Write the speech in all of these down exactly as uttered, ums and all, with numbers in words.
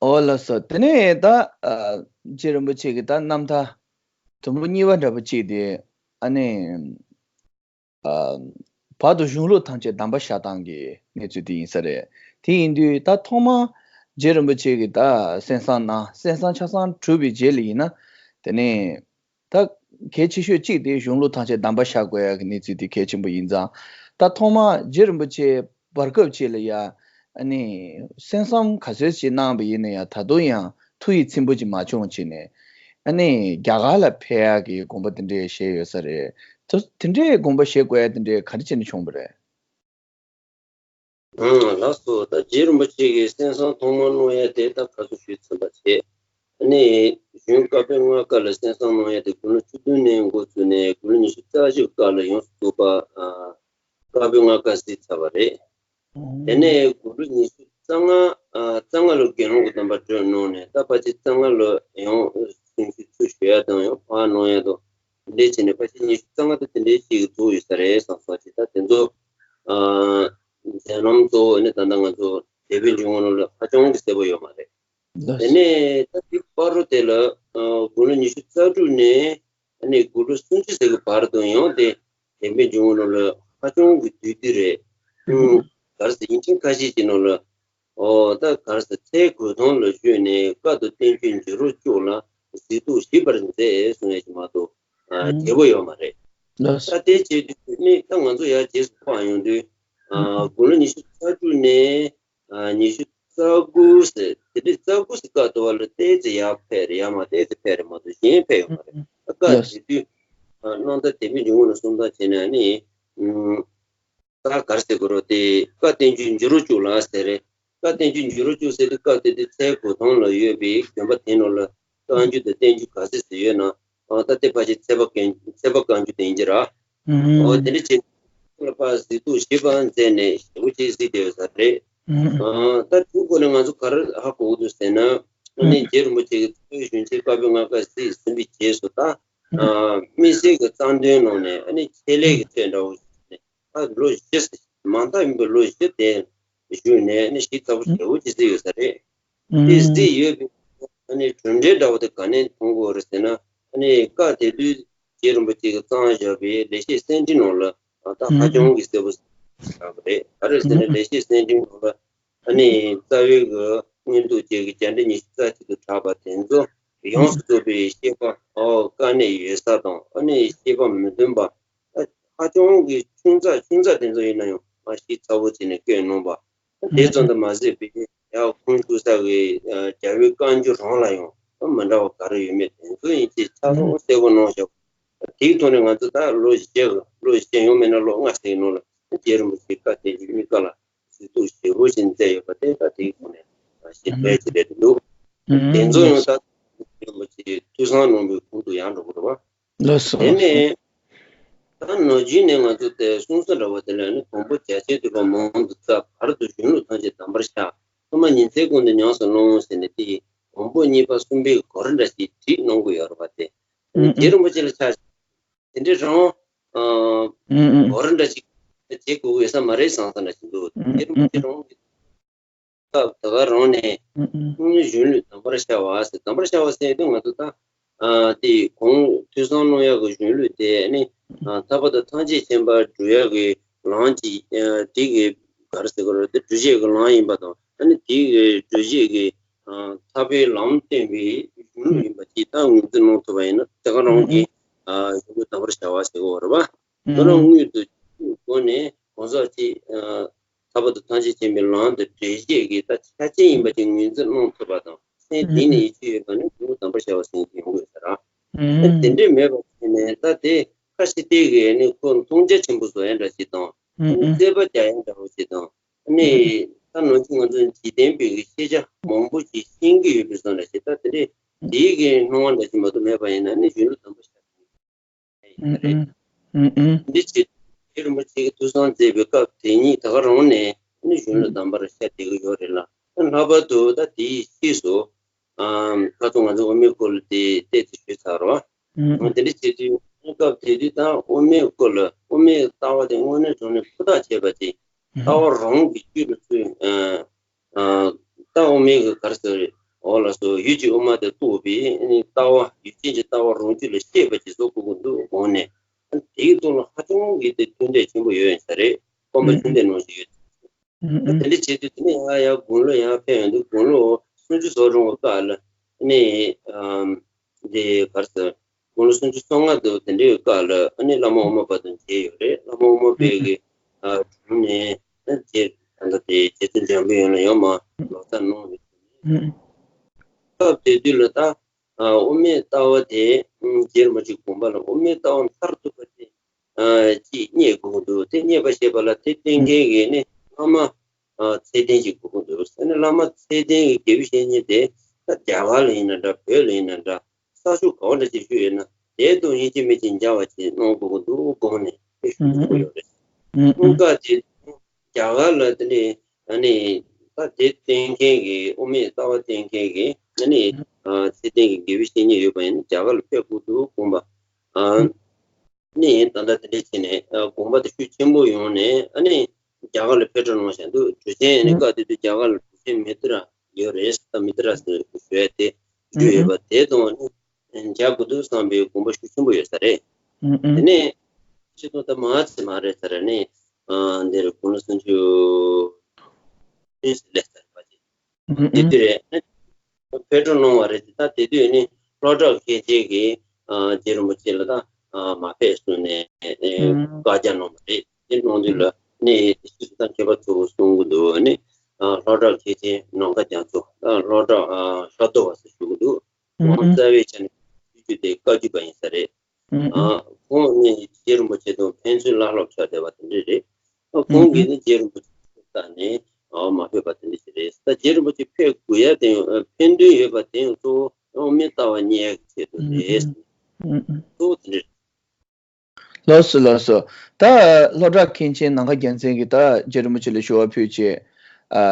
ཨོ་ལགས་སོ། དེ་ནས་ད་ཨ་རྗེ་རིན་པོ་ཆེ་གི་ད་རྣམ་ཐར་དུམ་བུ་གཉིས་པ་འདྲ་པོ་གཅིག་དེ་ཨ་ནི་ཨ་བར་དུ་གཞུང་ལུགས་ཐམས་ཅད་གདམས་པར་ཤར་སྟངས་ཀྱི་གནས་ཚུལ་དེ་ཡིན་ས་རེད། དེ་ཡིན་དུས་ད་ཐོག་མར་རྗེ་རིན་པོ་ཆེ་གི་ད་གསན་བསམ་གནང་། གསན་བསམ་ཆ་ཚང་གྲུབ་པའི་རྗེས་ལ་ཡིན་ན་དེ་ནས། ད་གལ་ཆེ་ཤོས་གཅིག་དེ་གཞུང་ལུགས་ཐམས་ཅད་གདམས་པར་ཤར་དགོས་ཡག་གི་གནས་ཚུལ་དེ་གལ་ཆེན་པོ་ཡིན་ཙང་། ད་ཐོག་མར་རྗེ་རིན་པོ་ཆེ་བར་སྐབས་ཅིག་ལ་ཡ་ཨ་ནི་གསན་བསམ་ག་ཚོད་ཅིག་གནང་བ་ཡིན་ན་ཡང་ད་དུང་ཡང་ཐུགས་ཡིད་ཚིམ་པོ་ཅིག་མ་བྱུང་བྱས་ནས། ཨ་ནི་རྒྱ་གར་ལ་ཕེབས་ཡག་གི་དགོངས་པ་དེ་འདྲས་བཞེས་ཡོད་ས་རེད། ད་དེ་འདྲས་དགོངས་པ་བཞེས་དགོས་ཡག་དེ་འདྲས་ག་རེ་བྱས་ནས་བྱུང་བ་རེད། ཨང་། ལགས་སོ། ད་རྗེ་རིན་པོ་ཆེ་གིས་གསན་བསམ་ཐོག་མར་གནང་ཡ་དེ་ད་ག་ཚོད་ཞུས་ཚར་བ་བྱས། ཨ་ནི་གཞུང་བཀའ་པོད་ལྔ་ཀ་ལ་གསན་བསམ་གནང་ཡ་དེ་དགུང་ལོ་བཅུ་བདུན་ནས་འགོ་བཙུགས་ནས་དགུང་ལོ་ཉི་ཤུ་རྩ་བཞི་ཀ་ལ་ཡོངས་སུ་རྫོགས་པ་ཨ་བཀའ་པོད་ལྔ་ཀ་གཟིགས་ཚར་བ་རེད། དེ་ནས་དགུང་ལོ་ཉི་ཤུ་རྩ་ལྔ་ཨ་རྩ་ལྔ་ལོ་དགེ་སློང་གི་སྡོམ་པ་གྲོལ་གནང་ནས། ད་ཕལ་ཆེར་རྩ་ལྔ་ལོ་ཡང་གསུང་ཆོས་ཚུར་ཞུ་ཡ་དང་ཡང་ཕར་གནང་ཡ་དང་། འདི་བྱས་ནས་ཕལ་ཆེར་ཉི་ཤུ་རྩ་ལྔ་དང་དེ་འདྲའི་ཞིག་འདུག་ཡོད་ས་རེད་བསམ་སོང་། ཅི་ད་དེ་ཚོ་ཨ་མཛད་རྣམ་གཙོ་བོ་ནི་ད་ལྟ་ང་ཚོ་དད་པའི་འབྱུང་ཁུངས་ནང་ལ་ཧ་ཅང་གི་གསལ་པོ་ཡོད་མ་རེད། དེ་ནས་ད་དེ་བར་དུ་དེ་ལ་ཨ་དགུང་ལོ་ཉི་ཤུ་རྩ་དྲུག་ནས་ཨ་ནི་དགུང་ལོ་སུམ་ཅུ་ཟེར་གི་བར་དུ་ཡང་དེ་དད་པའི་འབྱུང་ཁུངས་ནང་ལ་ཧ་ཅང་གི་བསྡུས་བསྡུས་རེད། ཨུམ། ག་རེ་ཟེར། ཡིག་ཆ་ཁ་ཤས་ཀྱི་ནང་ལ། ཨོ་ད་ག་རེ་ཟེར། ཚལ་གོས་ཐུང་ལ་བཞུགས་ནས་བཀའ་དང་བསྟན་བཅོས་འགྱུར་བ་བཅུག་ལ་གཟིགས་རྟོག་ཞིབ་པར་མཛད་གསུང་ཡ་ཞིག་མ་གཏོགས་ཨ་ཨུམ། བརྗེ་པོ་ཡོད་མ་རེད། ལགས་སོ། ད་དེ་བྱས་དུས་ནི་ད་ང་ཚོ་ཡར་རྗེས་སུ་ཕར་ཡོང་དུས་ཨ་ཨུམ། དགུང་ལོ་ཉི་ཤུ་རྩ་དྲུག་ནས་ཨ་ཉི་ཤུ་རྩ་དགུ་ཟེར། དེ་འདྲའི་རྩ་དགུ་ཟེར་བཀའ་བསྡུ་བ་ལ་ཏོག་ཙམ་ཡར་ཕེབས་རེད། ཡར་མར་ཏོག་ཙམ་ཕེབས་རེད་མ་གཏོགས་གཞན་ཕེབས་ཡོད་མ་རེད། ཨུམ། ད་བཀའ་ལགས་སོ། བྱེད་དུས་ཨ་རྣམ་ཐར་དད་པའི་འབྱུང་ཁུངས་ལ་གསུང་སྟངས་བྱས་ན་ནི་ཨུམ། ད་ག་རེ་ཟེར་དགོས་རེད། དེ་བཀའ་བསྟན་བཅོས་འགྱུར་བ་བཅུག་ལ་ཟེར་རེད། བཀའ་བསྟན་བཅོས་འགྱུར་བ་བཅུག་ཟེར་དུས་སྐབས་དེ་དུས་ཚལ་གོས་ཐུང་ལ་ཡོད་པའི་དགོན་པ་དེ་ནང་ལ་བཀའ་འགྱུར་དང་བསྟན་འགྱུར་ག་ཚོད་ཟེར་ཡོད་ན། ཨ་ད་དེ་ཕལ་ཆེར་ཚལ་པ་བཀའ་ཚལ་པ་བཀའ་འགྱུར་དེ་ཡིན་གྱི་ར། ཨོ་དེ་འདྲ་བྱས་ལ་ཕར་གཟིགས་རྟོག་ཞིབ་པ་མཛད་ནས་ཞེ་པོ་ཅིག་གཟིགས་བསྡད་ཡོད་ས་རེད། ཨ་ད་དེའི་སྐོར་ནས་ང་ཚོ་ག་རེ་ཧ་གོ་གི་འདུག་ཟེར་ན། ཨ་ནི་རྗེ་རིན་པོ་ཆེ་གིས་ཚོགས་གཞོན་ཆེན་བཀའ་པོད་ལྔ་ཀ་གཟིགས་ཟིན་པའི་རྗེས་སུ་ད་ཨ་དམིགས་བསལ་གྱི་རྩ་འདོན་ནང་ནས་ཨ་ནི་ཆེད་ལས་ཀྱི་ཚད་འདྲ་བོ་ཞིག་ནས། ཨ་ལོ་བཞི་ཟེར། མ་མཐའ་ཡིན་པའི་ལོ་བཞི་དེ་བཞུགས་ནས་ནི་ཞིབ་ཚགས་པོ་ཞེ་པོ་ཅིག་གཟིགས་ཡོད་ས་རེད། དེ་གཟིགས་ཡོད་པའི་ཨ་ནི་གྲུབ་འབྲས་འདྲ་བོ་དེ་ག་ནས་མཐོང་གི་ཡོད་རེད་ཟེར་ན། ཨ་ནི་སྐབས་དེ་དུས་རྗེ་རིན་པོ་ཆེ་གིས་བརྩམས་བཞག་པའི་ལེགས་བཤད་གསེར་ཕྲེང་ནང་ལ་ད་ཧ་ཅང་གི་གསལ་པོ་ཆགས་པ་རེད། ག་རེ་ཟེར་ན་ལེགས་བཤད་གསེར་ཕྲེང་ནང་ལ་ཨ་ནི་རྩ་བའི་གི་སྔོན་འདུག་བཅས་ཀྱི་བརྒྱ་འགྲེལ་ཉི་ཤུ་རྩ་གཅིག་ཏུ་གྲགས་པ་དེ་ཚོ་ཡོངས་སུ་རྫོགས་པའི་བཤད་པ་ཨོ་དཀའ་གནད་ཡོད་ས་དང་། ཨ་ནི་བཤད་པ་མི་བདེན་པ། ཨ་ཧ་ཅང་གི་ཆུང་ཙག་ཆུང་ཙག་དེ་ཚོ་ཡིན་ན་ཡང་ཨ་ཞིབ་ཚགས་པོ་བྱས་ནས་བཀོད་གནང་པ། དེ་ཙམ་དུ་མ་ཟད་པའི་ཡང་ཁུངས་གཏུགས་ས་གི་རྒྱལ་བའི་བཀའ་འགྱུར་རང་ལ་ཡང་མི་འདྲ་བ་ག་རེ་ཡོད་མེད་དེ་ཚོ་ཡིན་གྱི་ཆ་ཚང་གསལ་པོ་གནང་བཞག་དེའི་ཐོག་ནས་ང་ཚོ་ད་ལོ་བཞི་ལོ་བཞི་ཡང་མིན་ན་ལོ་ལྔ་ཙམ་ནང་ལ་རྗེ་རིན་པོ་ཆེའི་བཀའ་བསྟན་འགྱུར་གཉིས་ཀ་ལ་གཟིགས་རྟོག་ཞིབ་པོ་ཞིག་མཛད་ཡོད་པ་དེ་ད་དེའི་ཐོག་ནས་ཞིབ་ཕྲ་ཅིག་རེད་འདུག་དེ་ཚོ་ཡང་ད་རྗེ་རིན་པོ་ཆེའི་ཐོས་བསམ་གནང་བའི་ཁུངས་སུ་ཡང་འགྲོ་གི་རེད་བ། ལགས་སོ། དེ་ནས་ད་ནམ་རྒྱུན་ནས་ང་ཚོ་དེ་གསུང་ས་འདྲ་བ་དེ་ལ་ནི་བོན་པོ་རྒྱ་ཆེར་ཐོས་པ་མང་དུ་བཙལ། བར་དུ་གཞུང་ལུགས་ཐམས་ཅད་གདམས་པར་ཤར། ཐོག་མར་ཉིན་མཚན་ཀུན་ཏུ་ཉམས་སུ་བླངས་ཟེར་ནས་དེ་ཡི་བོན་པོ་གཉིས་པ་གསུམ་པའི་གོ་རིམ་འདྲ་ཞིག་བྲིས་གནང་གི་ཡོད་རེད་བ། དེ་ཨ་ནི་རྗེ་རིན་པོ་ཆེ་ལ་ཆ་བཞག་དེ་འདྲའི་རང་ཨ་གོ་རིམ་འདྲ་ཞིག་བྱེད་དགོས་ཀྱི་ཡོད་ས་མ་རེད་བསམ་ས་འདྲ་ཞིག་འདུག་རྗེ་རིན་པོ་ཆེ་རང་གི་སྐབས་ད་ག་རང་ནས་ཨུ་ཨུ་གཞུང་ལུགས་གདམས་པར་ཤར་བ་ཟེར། གདམས་པར་ཤར་བ་ཟེར་དུས་ང་ཚོ་ད་ཨ་དེ་གོང་ཐོས་བསམ་གནང་ཡག་གི་གཞུང་ལུགས་དེ་ནི་ཨ་ཐར་པ་དང་ཐམས་ཅད་མཁྱེན་པར་བགྲོད་ཡག་གི་ལམ་གྱི་ཨ་དེ་གི་ག་རེ་ཟེར་དགོས་རེད། དེ་བགྲོད་བྱེད་ཀྱི་ལམ་ཡིན་པ་དང་། ཨ་ནི་དེ་གི་བགྲོད་བྱེད་ཀྱི་ཨ་ཐར་པའི་ལམ་སྟོན་པའི་གཞུང་ལུགས་ཡིན་པ་ཅིག་ད་ངོས་འཛིན་གནང་ཐུབ་པ་ཡིན་ན། དེ་ག་རང་གི་ཨ་གཞུང་ལུགས་གདམས་པར་ཤར་བ་ཟེར་གྱི་ཡོད་རེད་བ། དོན་ལ་དངོས་སུ་སྒོ་ནས་གང་ཟག་ཅིག་ཨ་ཐར་པ་དང་ཐམས་ཅད་མཁྱེན་པའི་ལམ་དུ་བགྲོད་བྱེད་ཀྱི་ད་ཆ་རྐྱེན་ཡིན་པ་ཅིག་ངོས་འཛིན་གནང་ཐུབ་པ་དང་། སེམས་གཏིང་ནས་ཡིད་ཆེས་ཡོད་པ་ནི་གཞུང་ལུགས་གདམས་པར་ཤར་བ་ཟེར་གྱི་ཡོང་གི་ཡོད་ས་རེད། ཨ་དེ་འདྲས་མེད་པ་བྱས་ནས་ད་དེ་ཁ་ཕྱི་བལྟས་ཀྱི་ནི་ཁོ་མཐོང་རྒྱ་ཆེན་པོ་བཟོ་ཡ་འདྲ་ཞིག་དང་། ཨ་ནི་རྩོད་པ་རྒྱག་ཡ་འདྲ་བོ་ཞིག་དང་། ཨ་ནི་ད་ནང་བཞིན་ང་ཚོ་འཇིག་རྟེན་པའི་གི་ཤེས་བྱ་མང་པོ་ཞིག་ཤེས་ཀྱི་ཡོད་པའི་བཟོ་འདྲ་ཞིག་ད་དེ་འདྲས་དེའི་གི་སྣང་བ་འདྲ་ཞིག་མ་གཏོགས་མེད་པ་ཡིན་ན་ནི་གཞུང་ལུགས་གདམས་པར་ཤར་ཡིན་པ་རེད། ཨུ་ཨུ་ཨུ་ཨུ། འདི་ཕྱིར་རྗེ་རིན་པོ་ཆེ་གིས་ཐོས་བསམ་མཛད་པའི་སྐབས་དེ་ཉིད་ད་ག་རང་ནས་ནི་གཞུང་ལུགས་གདམས་པར་ཤར་བསྡད་ཀྱི་ཡོད་རེད་ལ། ལྷག་པར་དུ་ད་དེའི་ཕྱིས་སུ་ཨ་ཁ་ཚོ་ང་ཚོ་དབུ་མའི་སྐོར་ལ་དེ་ཏོག་ཙམ་ཞུས་ཚར་བ། ཨུ་ཨུ། དེ་འདྲ་བྱེད་དུས་སྐབས་དེ་དུས་ད་དབུ་མའི་སྐོར་ལ་དབུ་ མའི་ལྟ་བ་དེ་དངོས་གནས་དྲང་གནས་ཧུར་ཐག་བྱས་པ་དེ། ལྟ་བ་རང་གི་རྒྱུད་ལ་ཚུད། ཨ་ད་དབུ་མའི་གི་ག་རེ་ཟེར་རེད། འོ་ལགས་སོ། ཡུལ་གྱི་དབུ་མ་དེ་རྟོགས་པའི་ཨ་ནི་ལྟ་བ། ཡུལ་ཅན་གྱི་ལྟ་བ་རང་རྒྱུད་ལ་སྐྱེས་པ་ཅིག་བཟོ་དགོས་ཀྱི་འདུག་དགོངས་ནས། ཨ་ནི་དེའི་ཐོག་ལ་ཧ་ཅང་གི་དེ་ཐུགས་འདོད་ཆེན་པོ་ཡོད་ཡིན་ས་རེད། སྐོམ་པ་ཆུ་འདེབས་ནང་བཞིན་ཡོད། ཨ་དེ་འདྲ་བྱེད་དུས་དེ་ནས་ཡང་ཡང་དགུང་ལོ་ཡར་ཕེབས་ཡོང་དུས་དགུང་ལོ་སུམ་ཅུ་སོ་གྲངས་ཀྱི་སྐབས་ལ་ཨ་ནི་ཨམ་འདི་ག་རེ་ཟེར། དགུང་ལོ་སུམ་ཅུ་སོ་ལྔ་དུ་དེ་འདྲའི་སྐབས་ལ་ཨ་ནི་བླ་མ་དབུ་མ་པ་དང་མཇལ་ཡོད་རེད། བླ་མ་དབུ་མ་པའི་གི་ཨ་དྲུང་ནས་ཨ་རྗེ་ད་ལྟ་དེ་རྗེ་བཙུན་འཇམ་པའི་དབྱངས་ལ་ཡང་མར་ལོ་ཙཱ་གནང་བའི་སྐབས་དེ་དུས་ལ་ད་ཨ་དབུ་མའི་ལྟ་བ་དེ་ཨམ་རྗེ་རིན་པོ་ཆེའི་དགོངས་པ་ལ་དབུ་མའི་ལྟ་བ་མཐར་ཐུག་པ་དེ་ཨ་ཅིག་རྙེད་དགོས་ཀྱི་འདུག་དེ་རྙེད་པ་ཞེས་པ་ལ་དེ་སྟོན་མཁན་གྱི་ནི་བླ་མ་ཨ་ཚད་ལྡན་ཞིག་དགོས་ཀྱི་འདུག་ཟེར་ནས། བླ་མ་ཚད་ལྡན་གྱི་དགེ་བའི་བཤེས་གཉེན་དེ་ད་རྒྱ་གར་ལ་ཡིན་ན་འདྲ། བོད་ལ་ཡིན་ན་འདྲ། ས་ཕྱོགས་ག་བ་འདྲ་ཞིག་བཞུགས་ཡོད་ན་དེ་དང་ཡིན་གཅིག་མིན་གཅིག་མཇལ་བ་ཅིག་གནང་དགོས་ཀྱི་འདུག་དགོངས་ནས་དེ་ཞུ་གི་ཡོད་རེད། ཨུམ་ཨུམ། སྔོན་ཁ་དེ་རྒྱ་གར་ལ་དེ་ནས་ཨ་ནི་ད་དེ་སྟོན་མཁན་གྱི་དབུ་མའི་ལྟ་བ་སྟོན་མཁན་གྱི་ཨ་ནི་ཨ་ཚད་ལྡན་གྱི་དགེ་བའི་བཤེས་གཉེན་ཡོད་པ་ཡིན་ན་རྒྱ་གར་ལ་ཕེབས་དགོས་འདུག་དགོངས་པ། ཨ་ནི་ད་ལྟ་དེ་འདྲ་བྱས་ནས་ཨ་དགོངས་པ་དེ་ཤུགས་ཆེན་པོ་ཡོང་ནས་ཨ་ནི་རྒྱ་གར་ལ་ཕེབས་གྲབས་གནང་བཞག་འདུག་གྲུ་ཆེན་ཨ་ནི་སྐབས་དེ་དུས་རྒྱ་གར་ལ་གྲུ་ཆེན་མི་ཏི་ར་ཡོད་རེད། ད་མི་ཏི་ར་ཟེར་ཞུ་ཡ་དེ་བཞུགས་ཡོད་པ་དེ་དང་ཨ་ནི་མཇལ་དགོས་འདུག་བསམ་པའི་དགོངས་པ་ཤུགས་ཆེན་པོ་ཡོད་ས་རེད། དེ་ནས་ཆེད་དུ་ད་མ་ཚད་མ་རེད་ས་རེད། ཨ་ནི་ཨ་འདིར་དགུང་ལོ་སུམ་ཅུ་སླེབས་ཚར་བ་ཅིག་དེ་དུས་རེད། ཕེབས་གྲབས་གནང་བ་རེད། ད་དེ་དུས་ནི་ལྷོ་བྲག་མཁན་ཆེན་གྱིས་ཨ་རྗེ་རིན་པོ་ཆེ་ལ་ད་ཨ་མ་ཕེབས་གསུངས་ནས་ཨ་བཀའ་རྒྱ་གནང་བ་རེད། དེ་གནང་དུས་ལ་ནི་ཕྱིས་སུ་ད་མཁས་པ་ཚོས་གསུང་གི་འདུག་ནི་ཨ་ལྷོ་བྲག་མཁན་ཆེན་ནམ་མཁའ་རྒྱ་མཚོ། ད་ལྷོ་བྲག་ཨ་ཤར་རྡོ་བ་ཟེར་ཞུ་གི་འདུག་ཁོང་རྩ་བའི་ཆ་ནས་ཆོས་བརྒྱུད་དེ་བཀའ་བརྒྱུད་པ་ཡིན་ས་རེད། ཨ་ཁོང་ནི་རྗེ་རིན་པོ་ཆེ་དང་ཕན་ཚུན་བླ་སློབ་ཆགས་བསྡད་པ་དེ་འདྲ་རེད། ཨ་ཁོང་གིས་ནི་རྗེ་རིན་པོ་ཆེ་ལྟ་ནས་ཨ་མ་ཕེབས་པ་དེ་འདྲ་ཞིག་རེད། ད་རྗེ་རིན་པོ་ཆེ་ཕེབས་དགོས་ཡ་དེ་ཡང་ཨ་ཕན་དོན་ཡོད་པ་དེ་ཡང་གཙོ་བོ་དབུ་མའི་ལྟ་བ་རྙེད་ཡ་གི་ཆེད་དུ་རེད། གཙོ་བོ་དེ་འདྲ་རེད། ལགས་སོ་ལགས་སོ། ད་ལྷོ་བྲག་མཁན་ཆེན་ནམ་མཁའ་རྒྱལ་མཚན་གྱིས་ད་རྗེ་རིན་པོ་ཆེ་ལ་ཞུ་བ་ཕུལ་བྱས། ཨ་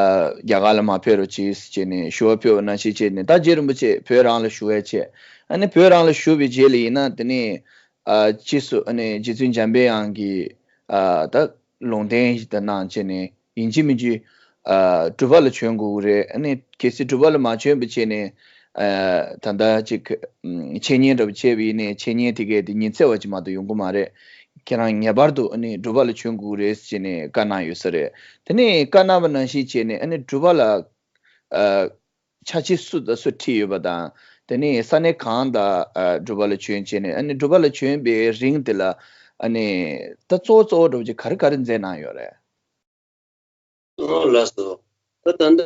རྒྱ་གར་ལ་མ་ཕེབས་རོགས་གྱིས་ཟེར་བྱས་ནས་ཞུ་བ་ཕུལ་བ་ནང་བཞིན་བྱས་ནས། ད་རྗེ་རིན་པོ་ཆེ་བོད་རང་ལ་བཞུགས་པའི་ཆེད། ཨ་ནི་བོད་རང་ལ་བཞུགས་པའི་རྗེས་ལ་ཡིན་ན་དེ་ནས་ཨ་ཕྱིས་སུ་ཨ་ནི་རྗེ་བཙུན་འཇམ་པའི་དབྱངས་ཀྱིས་ཨ་ད་ལུང་བསྟན་ཞིག་ད་གནང་བྱས་ནས་ཡིན་གཅིག་མིན་གཅིག་ཨ་སྒྲུབ་པ་ལ་བྱོན་དགོས་ཀྱི་རེད། ཨ་ནི་གལ་སྲིད་སྒྲུབ་པ་ལ་མ་བྱོན་པ་བྱས་ནས་ཨ་ད་ལྟ་ཅིག་འཆད་ཉན་འདྲ་པོ་བྱས་པ་ཡིན་ནའི་འཆད་ཉན་དེ་གས་དེ་ཉི་ཚེ་བ་ཅིག་མ་གཏོགས་ཡོང་གི་མ་རེད། ཁྱེད་རང་ངེས་པར་དུ་ཨ་ནི་སྒྲུབ་པ་ལ་བྱོན་དགོས་ཀྱི་རེད་ཟེར་བྱས་ནས་བཀའ་གནང་ཡོད་ས་རེད། དེ་ནས་བཀའ་གནང་བ་ནང་བཞིན་བྱས་ནས་ཨ་ནི་སྒྲུབ་པ་ལ་ཨ་ཕྱག་ཕྱི་སུ་དང་སུ་ཁྲིད་ཡོད་པ་དང་། དེ་ནས་ས་གནས་གང་དང་ཨ་སྒྲུབ་པ་ལ་བྱོན་བྱས་ནས། ཨ་ནི་སྒྲུབ་པ་ལ་བྱོན་པའི་རིང་དེ་ལ་ཨ་ནི་ད་གཙོ་བོ་གཙོ་བོ་འདྲ་པོ་ཅིག་ག་རེ་ག་རེ་མཛད་གནང་ཡོད་རེད། ཨོ་ལགས་སོ། ད་ད་ལྟ་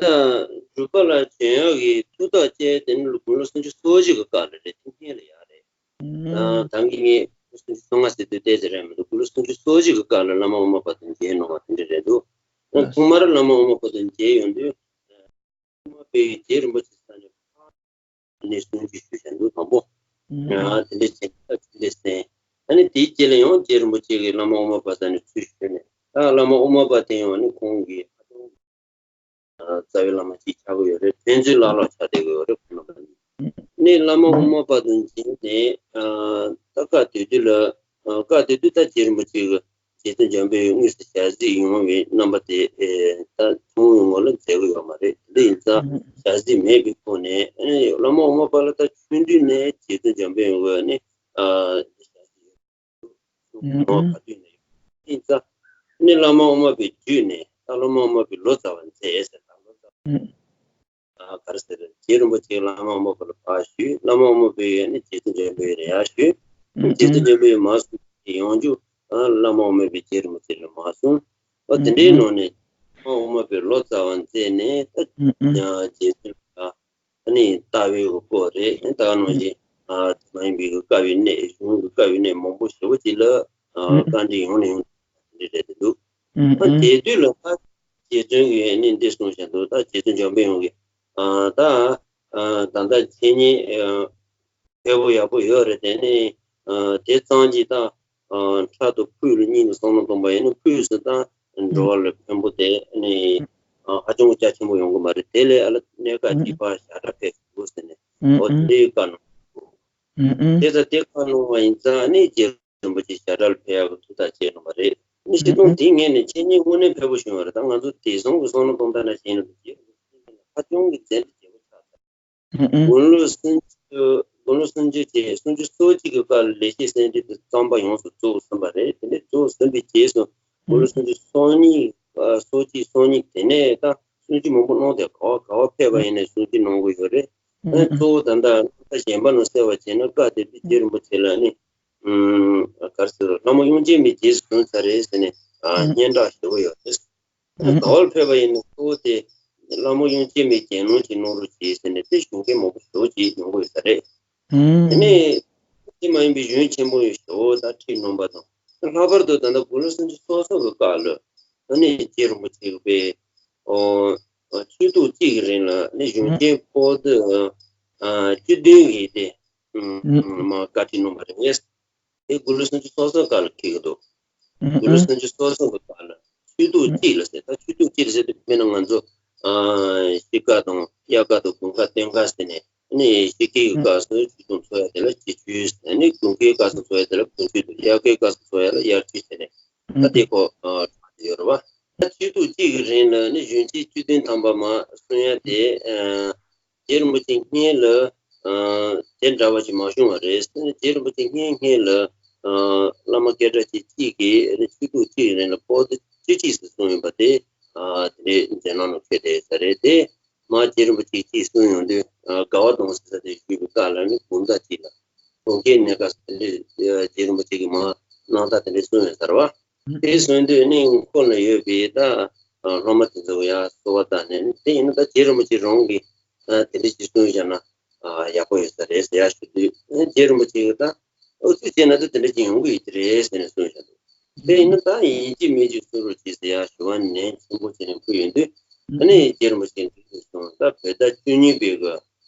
སྒྲུབ་པ་ལ་བྱོན་ཡག་གི་ཐུགས་ཐག་བཅད་དེ་ནི་དགུང་ལོ་སུམ་ཅུ་སོ་བཞི་གི་སྐབས་ལ་རེད། ཐེངས་གཉིས་ལ་ཡག་རེད། ཨ་ད་གིན་ངས་སུམ་ཅུ་སོ་ལྔ་ཟེར་དུས་ཏོག་ཙམ་རེད་མི་འདུག་དགུང་ལོ་སུམ་ཅུ་སོ་བཞི་གི་སྐབས་ལ་བླ་མ་དབུ་མ་པ་དང་མཇལ་གནང་བ་དེ་འདྲ་རེད་འདུག་ཨ་ཐོག་མར་བླ་མ་དབུ་མ་པ་དང་མཇལ་ཡོང་དུས། དབུ་མ་པས་རྗེ་རིན་པོ་ཆེ་ས་ནས་ཕར་ནས་གསུང་ཆོས་ཞུས་བཞག་འདུག་དང་པོ། ཨ་དེ་འདྲ་བྱས་ནས་ད་དེ་འདྲ་གསན། ཨ་ནི་དེའི་རྗེས་ལ་ཡང་རྗེ་རིན་པོ་ཆེ་གིས་བླ་མ་དབུ་མ་པ་ས་ནས་ཚུར་ཞུས་ནས། ད་བླ་མ་དབུ་མ་པ་དེ་ཡང་ནི་ཁོང་གི་ཨ་རྩ་བའི་བླ་མ་གཅིག་ཆགས་ཀྱི་ཡོད་རེད། ཕན་ཚུན་བླ་སློབ་ཆགས་བསྡད་ཀྱི་ཡོད་རེད། ཁོང་རྣམ་པ་གཉིས་ནི་བླ་མ་དབུ་མ་པ་དང་མཇལ་ནས། ཨ་ད་སྐབས་དེ་དུས་ལ་ཨ་སྐབས་དེ་དུས་ད་རྗེ་རིན་པོ་ཆེ་གིས་རྗེ་བཙུན་འཇམ་པའི་དངོས་སུ་ཞལ་གཟིགས་ཡོང་བའི་རྣམ་པ་དེ་ཨེ་ད་མཐོང་བའི་ངོ་ལ་མཇལ་གྱི་ཡོད་མ་རེད། དེ་ཡིན་ཙང་ཞལ་གཟིགས་མེད་པའི་ཐོག་ནས་ཨེ་བླ་མ་དབུ་མ་པ་ལ་ད་ཆུང་དུས་ནས་རྗེ་བཙུན་འཇམ་པའི་དངོས་ནས་ཨ་ཞལ་གཟིགས་ཡོད་ནོ་ག་དུས་ནས་ཡིན་ཙང་ནི་བླ་མ་དབུ་མ་པའི་བརྒྱུད་ནས་ད་བླ་མ་དབུ་མ་པའི་ལོ་ཙཱ་བ་མཛད་ཟེར། ད་ལོ་ཙཱ་བ། ཨ་ག་རེ་ཟེར། རྗེ་རིན་པོ་ཆེ་བླ་མ་དབུ་མ་པ་ལ་ཕར་ཞུས། བླ་མ་དབུ་མ་པས་ནི་རྗེ་བཙུན་འཇམ་པའི་ལ་ཡར་ཞུས། རྗེ་བཙུན་འཇམ་པའི་མར་གསུངས་ཏེ་ཡང་བསྐྱར་ཨ་བླ་མ་དབུ་མ་པས་རྗེ་རིན་པོ་ཆེ་ལ་མར་གསུངས། ཨ་དེ་འདྲའི་ནང་ནས་བླ་མ་དབུ་མ་པའི་ལོ་ཙཱ་བ་མཛད་ནས་ད་རྗེ་བཙུན་ལ་ཨ་ནི་ལྟ་བའི་སྐོར་རེད། ད་ག་ནང་བཞིན་ཨ་མ་ཡིན་པའི་དཀའ་བའི་གནས། གཞུང་གི་དཀའ་བའི་གནས་མང་པོ་ཞེ་པོ་ཅིག་ལ་ཨ་བཀའ་འདྲི་ཡང་ནས་ཡང་དུ་དེ་འདྲ་རེད་འདུག་ཨ་དེ་དུས་ལ་ད་རྗེ་བཙུན་གྱིས་ནི་འདི་གསུངས་བཞག་འདུག་ད་རྗེ་བཙུན་འཇམ་པའི་དབྱངས་ཀྱིས་ཨ་ད་ཨ་ད་ལྟ་འཆད་ཉན་ཨ་མཁས་པོ་ཡག་པོ་ཡོད་རེད། དེ་ནི་ཨ་དེ་ཙམ་གྱིས་ད་ཨ་ཕྲག་དོག་ཕུགས་ལ་སྙིང་ལ་བསམ་བློ་གཏོང་པ་ཡིན་ན་ཕུགས་སུ་ད་འགྲོ་བ་ལ་ཕན་པོ་དེ་ནི་ཨ་ཧ་ཅང་རྒྱ་ཆེན་པོ་ཡོང་གི་མ་རེད། དེ་ལས་ཨ་ལ་གནད་འགག་ཅིག་ཕར་ཞེ་དྲག་ཕེབས་འདུག་ཟེར་ནས་ཨོ་དེ་བཀའ་གནང་། དེ་ཙམ་དེ་བཀའ་གནང་བ་ཡིན་ཙང་ནི་རྗེ་ རིན་པོ་ཆེ་ཞབས་ཁྲ་ལ་ཕེབས་ཡག་གི་ཐུགས་ཐག་བཅད་གནང་བ་རེད། ཨ་ནི་བཤད་སྟངས་དེ་ངས་ནས་འཆད་ཉན་དངོས་གནས་ཕལ་པོ་བྱུང་བ་རེད། ད་ང་ཚོ་དེང་སང་གི་བསམ་བློ་གཏོང་སྟངས་ནང་བྱས་ན་རྗེ་རིན་པོ་ཆེ་ཧ་ཅང་གི་མཛད་འཕྲིན་རྒྱས་པོ་ཆགས་ཚར། དགུང་ལོ་སུམ་ཅུ་དགུང་ལོ་སུམ་ཅུ་བཅས་སུམ་ཅུ་སོ་གཅིག་གི་སྐབས་ལ་ལེགས་བཤད་གསེར་ཕྲེང་དེ་རྩོམ་པ་ཡོངས་སུ་རྫོགས་ཟིན་པ་རེད། དེ་ནས་རྫོགས་ཟིན་པའི་རྗེས་སུ་དགུང་ལོ་སུམ་ཅུ་སོ་གཉིས་ཨ་སོ་གཅིག་སོ་གཉིས་དེ་ནས་ད་སུམ་ཅུ་མང་པོ་གནང་སྟེ་ག་བ་ག་བ་ཕེབས་པ་ཡིན་ནའི་སུམ་ཅུ་གནང་གི་ཡོད་རེད། ཨ་གཙོ་བོ་ད་ལྟ་ད་གཞན་པ་ནང་གསལ་བ་བྱས་ན་བཀའ་དེ་དུས་རྗེ་རིན་པོ་ཆེ་ལ་ནི་ཨུམ་ག་རེ་ཟེར་ལྷ་མོ་དབྱངས་ཅན་མའི་རྗེས་སུ་བཟུང་ཚར་རེད་ཟེར་ནས་ཨ་སྙན་གྲགས་ཞེ་པོ་ཡོད་རེད། ཨ་ག་བར་ཕེབས་པ་ཡིན་ན་གཙོ་བོ་དེ་ལྷ་མོ་དབྱངས་ཅན་མའི་གྱེན་ལངས་ཅིག་གནང་རོགས་གྱིས་ཟེར་ནས་དེ་ཞུ་མཁན་མང་པོ་ཞེ་པོ་ཅིག་ཡོང་གི་ཡོད་ས་རེད། དེ་ནས་དེ་མ་ཡིན་པའི་གཞུང་ཆེན་པོ་ཞེ་པོ་ད་ཁྲིད་གནང་པ་དང་། ལྷག་པར་དུ་ད་ལྟ་དགུང་ལོ་སུམ་ཅུ་སོ་གསུམ་གྱི་སྐབས་ལ་ཨ་ནི་རྗེ་རིན་པོ་ཆེ་གིས་པའི་ཨོ་ཆོས་ཐུགས་གཅིག་གི་རིང་ལ་ནི་གཞུང་ཆེན་པོ་ཏི་ཨ་བཅུ་བདུན་གྱི་དེ་ཨ་མ་བཀའ་ཁྲིད་གནང་བ་རེད། དེ་དགུང་ལོ་སུམ་ཅུ་སོ་གསུམ་སྐབས་ལ་འཁེལ་གྱི་འདུག་དགུང་ལོ་སུམ་ཅུ་སོ་གསུམ་གྱི་སྐབས་ལ་ཆོས་ཐུགས་གཅིག་ལ་ཟེར། ད་ཆོས་ཐུགས་གཅིག་ལ་ཟེར་དུས་དཔེར་ན་ང་ཚོ་ཨ་གཞིས་ཀ་དང་དབྱར་ཁ་དང་དགུན་ཁ་སྟོན་ཁ་ཟེར་ནས་ནི་གཞིས་ཀའི་སྐབས་སུ་ཆོས་དུང་འཚོགས་ཡ་དེ་ལ་གཞིས་ཆོས་ཟེར། ནི་དགུན་ཁའི་སྐབས་སུ་འཚོགས་ཡ་དེ་ལ་དགུན་ཆོས་དང་། དབྱར་ཁའི་སྐབས་སུ་འཚོགས་ཡ་ལ་དབྱར་ཆོས་ཟེར་ནས་ད་དེ་ཁོ་ཨ་གྲགས་ཡོད་རེད་བ། ད་ཆོས་ཐུགས་གཅིག་གི་རིང་ལ་ནི་གཞུང་ཆེན་བཅུ་བདུན་ཐམ་པ་མར་གསུང་ཡ་དེ་ཨ་རྗེ་རིན་པོ་ཆེ་སྔོན་ལ་ཨ་དེ་འདྲ་བ་ཞིག་མ་བྱུང་བ་རེད། རྗེ་རིན་པོ་ཆེ་སྔོན་སྔོན་ལ་ཨ་བླ་མ་སྐད་གྲགས་ཅན་གཅིག་གིས་ནི་ཆོས་ཐུགས་གཅིག་གི་རིང་ལ་པོ་ཏི་བཅུ་གཅིག་ཙམ་གསུངས་ཡོད་པ་དེ་ཨ་དེ་འདྲའི་མཛད་རྣམ་ནང་འཁོད་བསྡད་ས་རེད་དེ། མར་རྗེ་རིན་པོ་ཆེ་གཅིག་གསུངས་ཡོང་དུས་ཨ་དགའ་བ་དང་ཟེར་ས་དེ་ཞུས་པའི་སྐབས་ལ་ནི་དགོང་དག་ཅིག་ལ་དགོང་ཁའི་གནས་སྐབས་སུ་དེ་འདྲའི་རྗེ་རིན་པོ་ཆེ་གིས་མར་རྣམ་ཐར་དེ་འདྲའི་གསུངས་ཡོད་ས་རེད་བ། དེ་གསུངས་དུས་ནི་ཁོ་ལ་ཡོད་པའི་ད་སློབ་མ་དེ་ཚོ་ཡར་གསོལ་བ་བཏབ་ནས་དེ་ཡིན་ན་ད་རྗེ་རིན་པོ་ཆེ་རང་གིས་དེ་འདྲ་ཅིག་གསུངས་བཞག་ན་ཡག་པོ་ཡོད་ས་རེད་ཟེར་ཡར་ཞུ་དུས། རྗེ་རིན་པོ་ཆེ་གིས་ད་ཨོ་ཚུལ་བྱས་ན་ད་དེ་འདྲ་ཅིག་ཡོང་གི་ཡོད་ཀྱི་རེད་ཟེར་ནས་གསུངས་བཞག་འདུག་དེ་ཡིན་ན་ད་ཡིན་གཅིག་མིན་གཅིག་གསུང་རོགས་གྱིས་ཟེར་ཡར་ཞུ་བ་ནན་ཆེན་པོ་བྱས་ནས་ཕུལ་ཡོང་དུས། ཨ་ནི་རྗེ་རིན་པོ་ཆེ་འདི་ཚོ་གསུངས། ད་བོད་ཟླ་བཅུ་གཉིས་པའི་གི་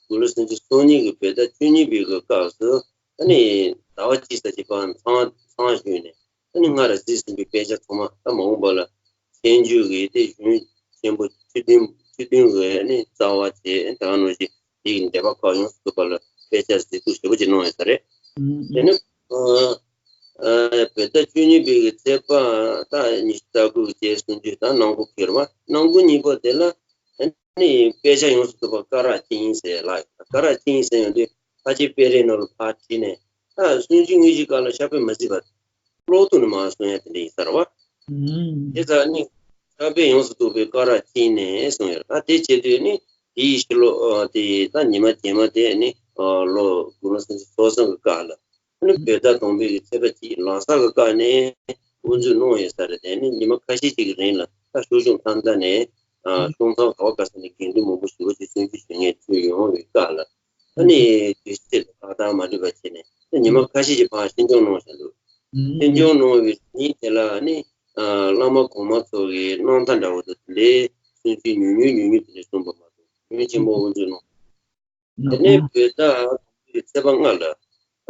དགུང་ལོ་སུམ་ཅུ་སོ་གཉིས་ཀྱི་བོད་ཟླ་བཅུ་གཉིས་པའི་གི་སྐབས་སུ་ཨ་ནི་ཟླ་བ་གཅིག་ཙམ་གྱི་བར་མཚམས་མཚམས་བཞུགས་ནས། ཨ་ནི་སྔར་གཟིགས་ཟིན་པའི་དཔེ་ཆ་ཚང་མ་ད་མ་འོངས་པ་ལ་མཁྱེན་རྒྱུ་གི་དེ་གཞུང་ཆེན་པོ་བཅུ་བདུན་བཅུ་བདུན་གི་ཨ་ནི་རྩ་བ་བྱས། ད་ག་ནང་བཞིན་དེ་ཡི་འགྲེལ་པ་ཁག་ཡོངས་སུ་རྫོགས་པ་ལ་དཔེ་ཆ་གཟིགས་འདུག་ཞེ་པོ་ཅིག་གནང་ཡོད་ས་རེད། དེ་ནི་ཨ་ཨ་བོད་ཟླ་བཅུ་གཉིས་པའི་གི་ཚེས་པ་ད་ཉི་ཤུ་རྩ་དགུ་གི་རྗེས་སུ་འཇུག་ད་ནང་ཁུག་ཁེལ་བ། ནང་ཁུག་གཉིས་པོ་དེ་ལ་ཨ་ནི་དཔེ་ཆ་ཡོངས་སུ་རྫོགས་པ་སྐ་རགས་གཅིག་ཡིན་ཟེར་ལ། སྐ་རགས་གཅིག་ཡིན་ཟེར་ཡོང་དུས་ཕལ་ཆེར་དཔེ་རིས་ནང་ལ་ཕར་བྲིས་ནས་ད་སུམ་ཅུ་དངུལ་ཆུའི་སྐབས་ལ་ཕྱག་དཔེ་མ་གཟིགས་པ་ཀློག་ཐུབ་ནས་མར་གསུང་ཡ་དེ་འདྲ་ཡིན་ས་རེད་བ། དེ་ཙང་ནི་ཕྱག་དཔེ་ཡོངས་སུ་རྫོགས་པའི་སྐ་རགས་གཅིག་ནས་གསུང་ཡ། ད་དེ་བྱེད་དུས་ནི་དེའི་ཕྱི་ལོ་ཨ་དེ་ད་ཉི་མ་རྗེས་མ་དེ་ནི་ཨ་ལོ་དགུང་ལོ་སུམ་ཅུ་སོ་གསུམ་གྱི་སྐབས་ལ། ཨ་ནི་བོད་ཟླ་དང་པོའི་གི་ཚེས་པ་གཅིག་ལང་གསར་གྱི་སྐབས་ནས་དབུ་འཛུགས་གནང་ཡོད་ས་རེད། དེ་ནི་ཉི་མ་ཁ་ཤས་ཅིག་གི་རིང་ལ་ད་ཤོག་གཞུང་ཐང་ད་ནས་ཨ་ཤོང་ཚང་ག་བ་ག་ས་ནས་དགེ་འདུན་མང་པོ་ཞེ་པོ་ཅིག་བཙན་བྱོལ་ཞུ་མཁན་ཚུར་ཡོང་བའི་སྐབས་ལ། ཨ་ནི་དུས་ཚོད་ཏག་ཏག་མ་འགྲིག་པ་བྱས་ནས་ཉི་མ་ཁ་ཤས་ཀྱི་བར་ཤིང་སྦྱོང་གནང་བཞིན་འདུག་ཤིང་སྦྱོང་གནང་བའི་ཉིན་དེ་ལ་ཨ་ནི་ཨ་བླ་མ་གོང་མ་ཚོ་གི་རྣམ་ཐར་འདྲ་བོ་དང་དེ་འདྲའི་གསུང་ཆོས་ཉུང་ཉུང་ཉུང་ཉུང་དེ་འདྲ་གསུངས་པ་མ་གཏོགས་ཉུང་ཆེན་པོ་དབུ་འཛུགས་གནང་། དེ་ནས་བོད་ཟླ་དང་པོའི་ཚེས་པ་ལྔ་ལ་ད་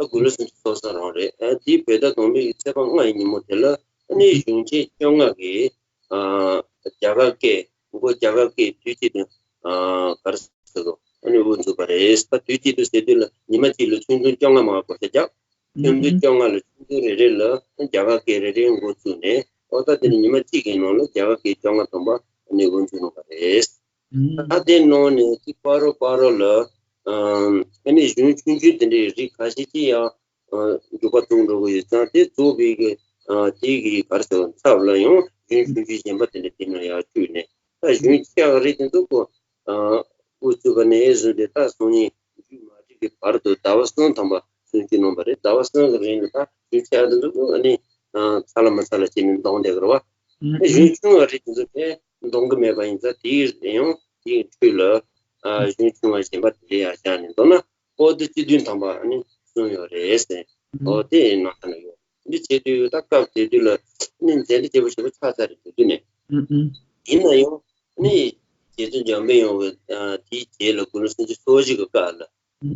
དགུང་ལོ་སུམ་ཅུ་སོ་གསུམ་རང་རེད། ཨ་དེའི་བོད་ཟླ་དང་པོའི་ཚེས་པ་ལྔ་ཡི་ཉིན་མོ་དེ་ལ་ཨ་ནི་གཞུང་ཆེན་བཅོ་ལྔ་གི་ཨ་རྒྱ་གར་སྐད། མགོ་རྒྱ་གར་སྐད་དུས་གཅིག་ཏུ་ཨ་ག་རེ་ཟེར་རོ། ཨ་ནི་དབུ་འཛུགས་པ་རེད། ད་དུས་གཅིག་ཏུ་ཟེར་དུས་ལ་ཉི་མ་གཅིག་ལ་ཆུང་ཆུང་བཅོ་ལྔ་མ་བགོ་བཤའ་རྒྱག་ཆུང་ཆུང་བཅོ་ལྔ་ལ་ཆུང་ཆུང་རེ་རེ་ལ་རྒྱ་གར་སྐད་རེ་རེ་འགོ་བཙུགས་ནས། ཨོ་ད་དེ་ནི་ཉི་མ་གཅིག་གི་ནང་ལ་རྒྱ་གར་སྐད་བཅོ་ལྔ་ཐམ་པ་ཨ་ནི་དབུ་འཛུགས་གནང་བ་རེད། ད་དེ་ནང་ནས་དེ་བར་རོ་བར་རོ་ལ་ཨ་ནི་གཞུང་ཆུང་ཆུང་དེ་འདྲའི་རིགས་ཁ་ཤས་ཀྱིས་ཡང་འགྱུར་བ་གཏོང་འགྲོ་གི་ཡོད་ཙང་། དེ་རྫོགས་པའི་གི་ཨ་དེ་གི་ག་རེ་ཟེར་བ་ཚབ་ལ་ཡང་གཞུང་ཆུང་ཆུང་གཞན་པ་དེ་འདྲ་དེ་ནང་ཡར་བཅུག་ནས། ད་གཞུང་ཆེ་བ་རིགས་དེ་ཚོ་ཁོ་ཨ་དབུ་ཚུགས་པ་ནས་བཟུང་སྟེ་ད་སང་ཉིན་མཇུག་མ་སྒྲིལ་གི་བར་དུ་ཟླ་བ་གསུམ་ཐམ་པ་གསུང་ཆོས་གནང་བ་རེད། ཟླ་བ་གསུམ་གི་རིང་ལ་ད་གཞུང་ཆེ་བ་དེ་ཚོ་ཁོ་ཨ་ནི་ཨ་ཚ་ལ་མ་ཚ་ལ་བྱས་ནས་འདོན་བསྡད་གི་རེད་བ། ཨ་གཞུང་ཆུང་བ་རིགས་དེ་ཚོ་དེ་འདོན་གི་མེད་པ་ཡིན་ཙང་། དེའི་ཡང་དེའི་འཕྲོས་ལ་ཨ་གཞུང་ཆུང་བ་གཞན་པ་དེ་ཡར་བཞག་ནས་འདོན་ན་པོ་ཏི་བཅུ་བདུན་ཐམ་པ་ཨ་ནི་གསུངས་ཡོད་རེད་ཟེར། ཨོ་དེ་ནང་ལྟར་ན་ཡོད། འདི་བྱེད་དུས་ད་སྐབས་དེ་དུས་ལ་ནི་མཛད་འཕྲིན་རྒྱས་པོ་ཞེ་པོ་ཆགས་ཚར་རེད། དེ་དུས་ནས། ཨུ་ཨུ། ཡིན་ན་ཡང་ནི་རྗེ་བཙུན་འཇམ་དཔལ་དབྱངས་ཀྱི་ཨ་དེའི་རྗེས་ལ་དགུང་ལོ་སུམ་ཅུ་སོ་བཞི་གི་སྐབས་ལ་ཨུ་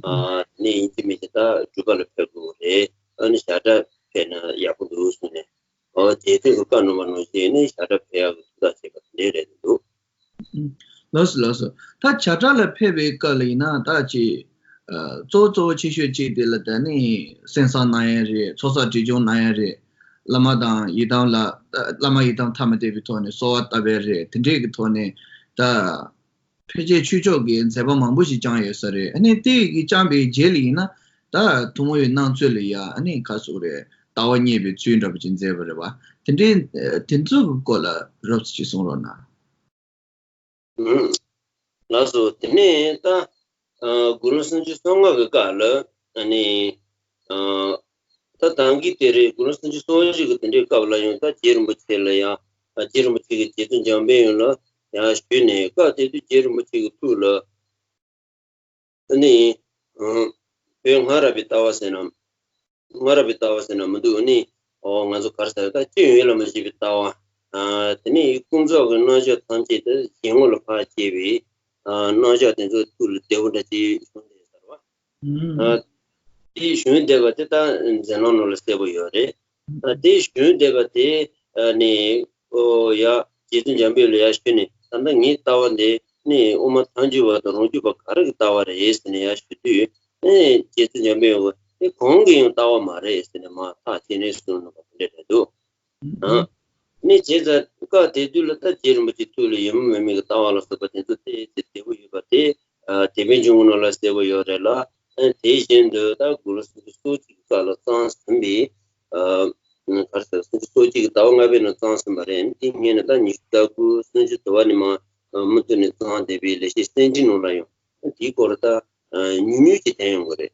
ཨུ། ཨ་ནི་ཡིན་གཅིག་མིན་གཅིག་ད་འབྲུག་པ་ལ་ཕེབས་དགོས་རེད། ཨ་ནི་ཞབས་གྲངས་ཕེབས་ན་ཡག་པོ་འདུག་གསུངས་ནས། ཨོ་རྗེ་བཙུན་གྱིས་བཀའ་གནང་བ་ནང་བཞིན་ནི་ཞབས་གྲངས་ཕེབས་ཡག་གི་ཐུགས་ཐག་བཅད་པ་དེ་འདྲ་རེད་འདུག་ལགས་སོ་ལགས་སོ། ད་བྱ་བྲག་ལ་ཕེབས་པའི་སྐབས་ལ་ཡིན་ན་ད་ཅིག་ གཙོ་བོ་གཙོ་བོ་ཆེ་ཤོས་གཅིག་དེ་ལ་ད་ནི་གསན་བསམ་གནང་ཡ་རེད། ཚོགས་བསགས་དྲིལ་བསྒྱུར་གནང་ཡ་རེད། བླ་མ་དང་ཡི་དམ་ལ་བླ་མ་ཡི་དམ་ཐ་མ་དད་པའི་ཐོག་ནས་གསོལ་བ་བཏབ་ཡ་རེད། དེ་འདྲས་ཀྱི་ཐོག་ནས་ད་ཕལ་ཆེར་ཆོས་ཕྱོགས་ཀྱི་མཛད་པ་མང་པོ་ཞིག་བསྐྱངས་ཡོད་ས་རེད། ཨ་ནི་དེ་གི་བསྐྱངས་པའི་རྗེས་ལ་ཡིན་ན་ད་ཐུན་མོང་བའི་སྣང་ཚུལ་ལ་ཡ་ཨ་ནི་ག་ཟེར་རེད། ལྟ་བ་རྙེད་པའི་ཚུལ་འདྲ་པོ་ཅིག་མཛད་པ་རེད་བ། དེ་འདྲའི་དེ་ཚོ་གི་སྐོར་ལ་རོབ་ཙམ་ཅིག་གསུང་རོགས་གནང་། ལགས་སོ། དེ་ནས་ད་དགུང་ལོ་སུམ་ཅུ་སོ་ལྔ་གི་སྐབས་ལ་ཨ་ནི། ད་ད་གིན་དེ་རེད། དགུང་ལོ་སུམ་ཅུ་སོ་བཞི་གི་དེ་འདྲའི་སྐབས་ལ་ཡང་ད་རྗེ་རིན་པོ་ཆེ་ལ་ཡང་། རྗེ་རིན་པོ་ཆེ་གིས་རྗེ་བཙུན་འཇམ་དཔལ་དབྱངས་ལ་ཡང་ཞུས་ནས། སྐབས་དེ་དུས་རྗེ་རིན་པོ་ཆེ་གི་ཐུགས་ལ་ཨ་ནི། བོད་སྔ་རབས་པའི་ལྟ་བ་ཟེར་ན། སྔ་རབས་པའི་ལྟ་བ་ཟེར་ན་མི་འདུག་ཨ་ནི། ཨོ་ང་ཚོ་ག་རེ་ཟེར། ད་སྤྱོད་ཡུལ་ལ་མ་བྱེད་པའི་ལྟ་བ། དེ་ནས་ཀུན་རྫོབ་ཀྱི་རྣམ་གཞག་ཐམས་ཅད་དེ་གཞན་ངོ་ལ་ཕར་བྱེད་པའི་རྣམ་གཞག་དེ་ཚོ་ཐུགས་ལ་བདེ་པོ་འདྲ་ཅིག་བྱུང་བསྡད་ཟེར་བ། ཨ། དེ་བྱུང་བསྡད་པ་དེ་ད་མཛད་ལམ་ནང་ལ་གསལ་པོ་ཡོད་རེད། ཨ། དེ་བྱུང་བསྡད་པ་དེ་ནི། ཨོ་ཡ། རྗེ་བཙུན་འཇམ་དཔལ་ལ་ཡར་ཞུས་ནས། ད་ལྟ་ངའི་ལྟ་བ་འདི་ནི་དབུ་མ་ཐལ་འགྱུར་བ་དང་རང་རྒྱུད་པ་ག་རེ་གི་ལྟ་བ་རེད་ཟེར་ནས་ཡར་ཞུ་དུས། ཨེ། རྗེ་བཙུན་འཇམ་དཔལ་དབྱངས་དེ་གང་གི་ཡང་ལྟ་བ་མ་རེད་ཟེར་ནས་མར་ཐག་ཆོད་ནས་གསུངས་གནང་བ་དེ་འདྲ་རེད་འདུག་ཨ། ནི་བྱས་ཙང་སྐབས་དེ་དུས་ལ་ད་རྗེ་རིན་པོ་ཆེ་ཐུགས་ལ་ཡིད་མུག་མེད་མི་གི་ལྟ་བ་ལ་སོགས་པ་དེ་ཚོ་ཏོག་ཙམ་བདེ་པོ་ཡོད་པ་དེ། ཨ། དེ་ཕན་ཆུང་ངུ་ནང་ལ་གསལ་པོ་ཡོད་རེད་ལ། ཨ། དེ་བཞིན་དུ་ད་དགུང་ལོ་སུམ་ཅུ་སོ་གཅིག་གི་སྐབས་ལ་གཙང་ཟིན་པའི། ཨ། ག་རེ་ཟེར། སུམ་ཅུ་སོ་གཅིག་གི་ཟླ་བ་ལྔ་པའི་ནང་གཙང་ཟིན་པ་རེད། དེ་སྔོན་ནས་ད་ཉི་ཤུ་རྩ་དགུ། སུམ་ཅུ་དོན་ལྔ་ནས་མར་མུ་མཐུད་ནས་གཙང་བསྡད་པའི་ལེགས་བཤད་གསེར་ཁྲིའི་ནང་ལ་ཡང་དེའི་སྐོར་ད་ཉུང་ཉུང་ཅིག་བསྟན་ཡོང་གི་རེད།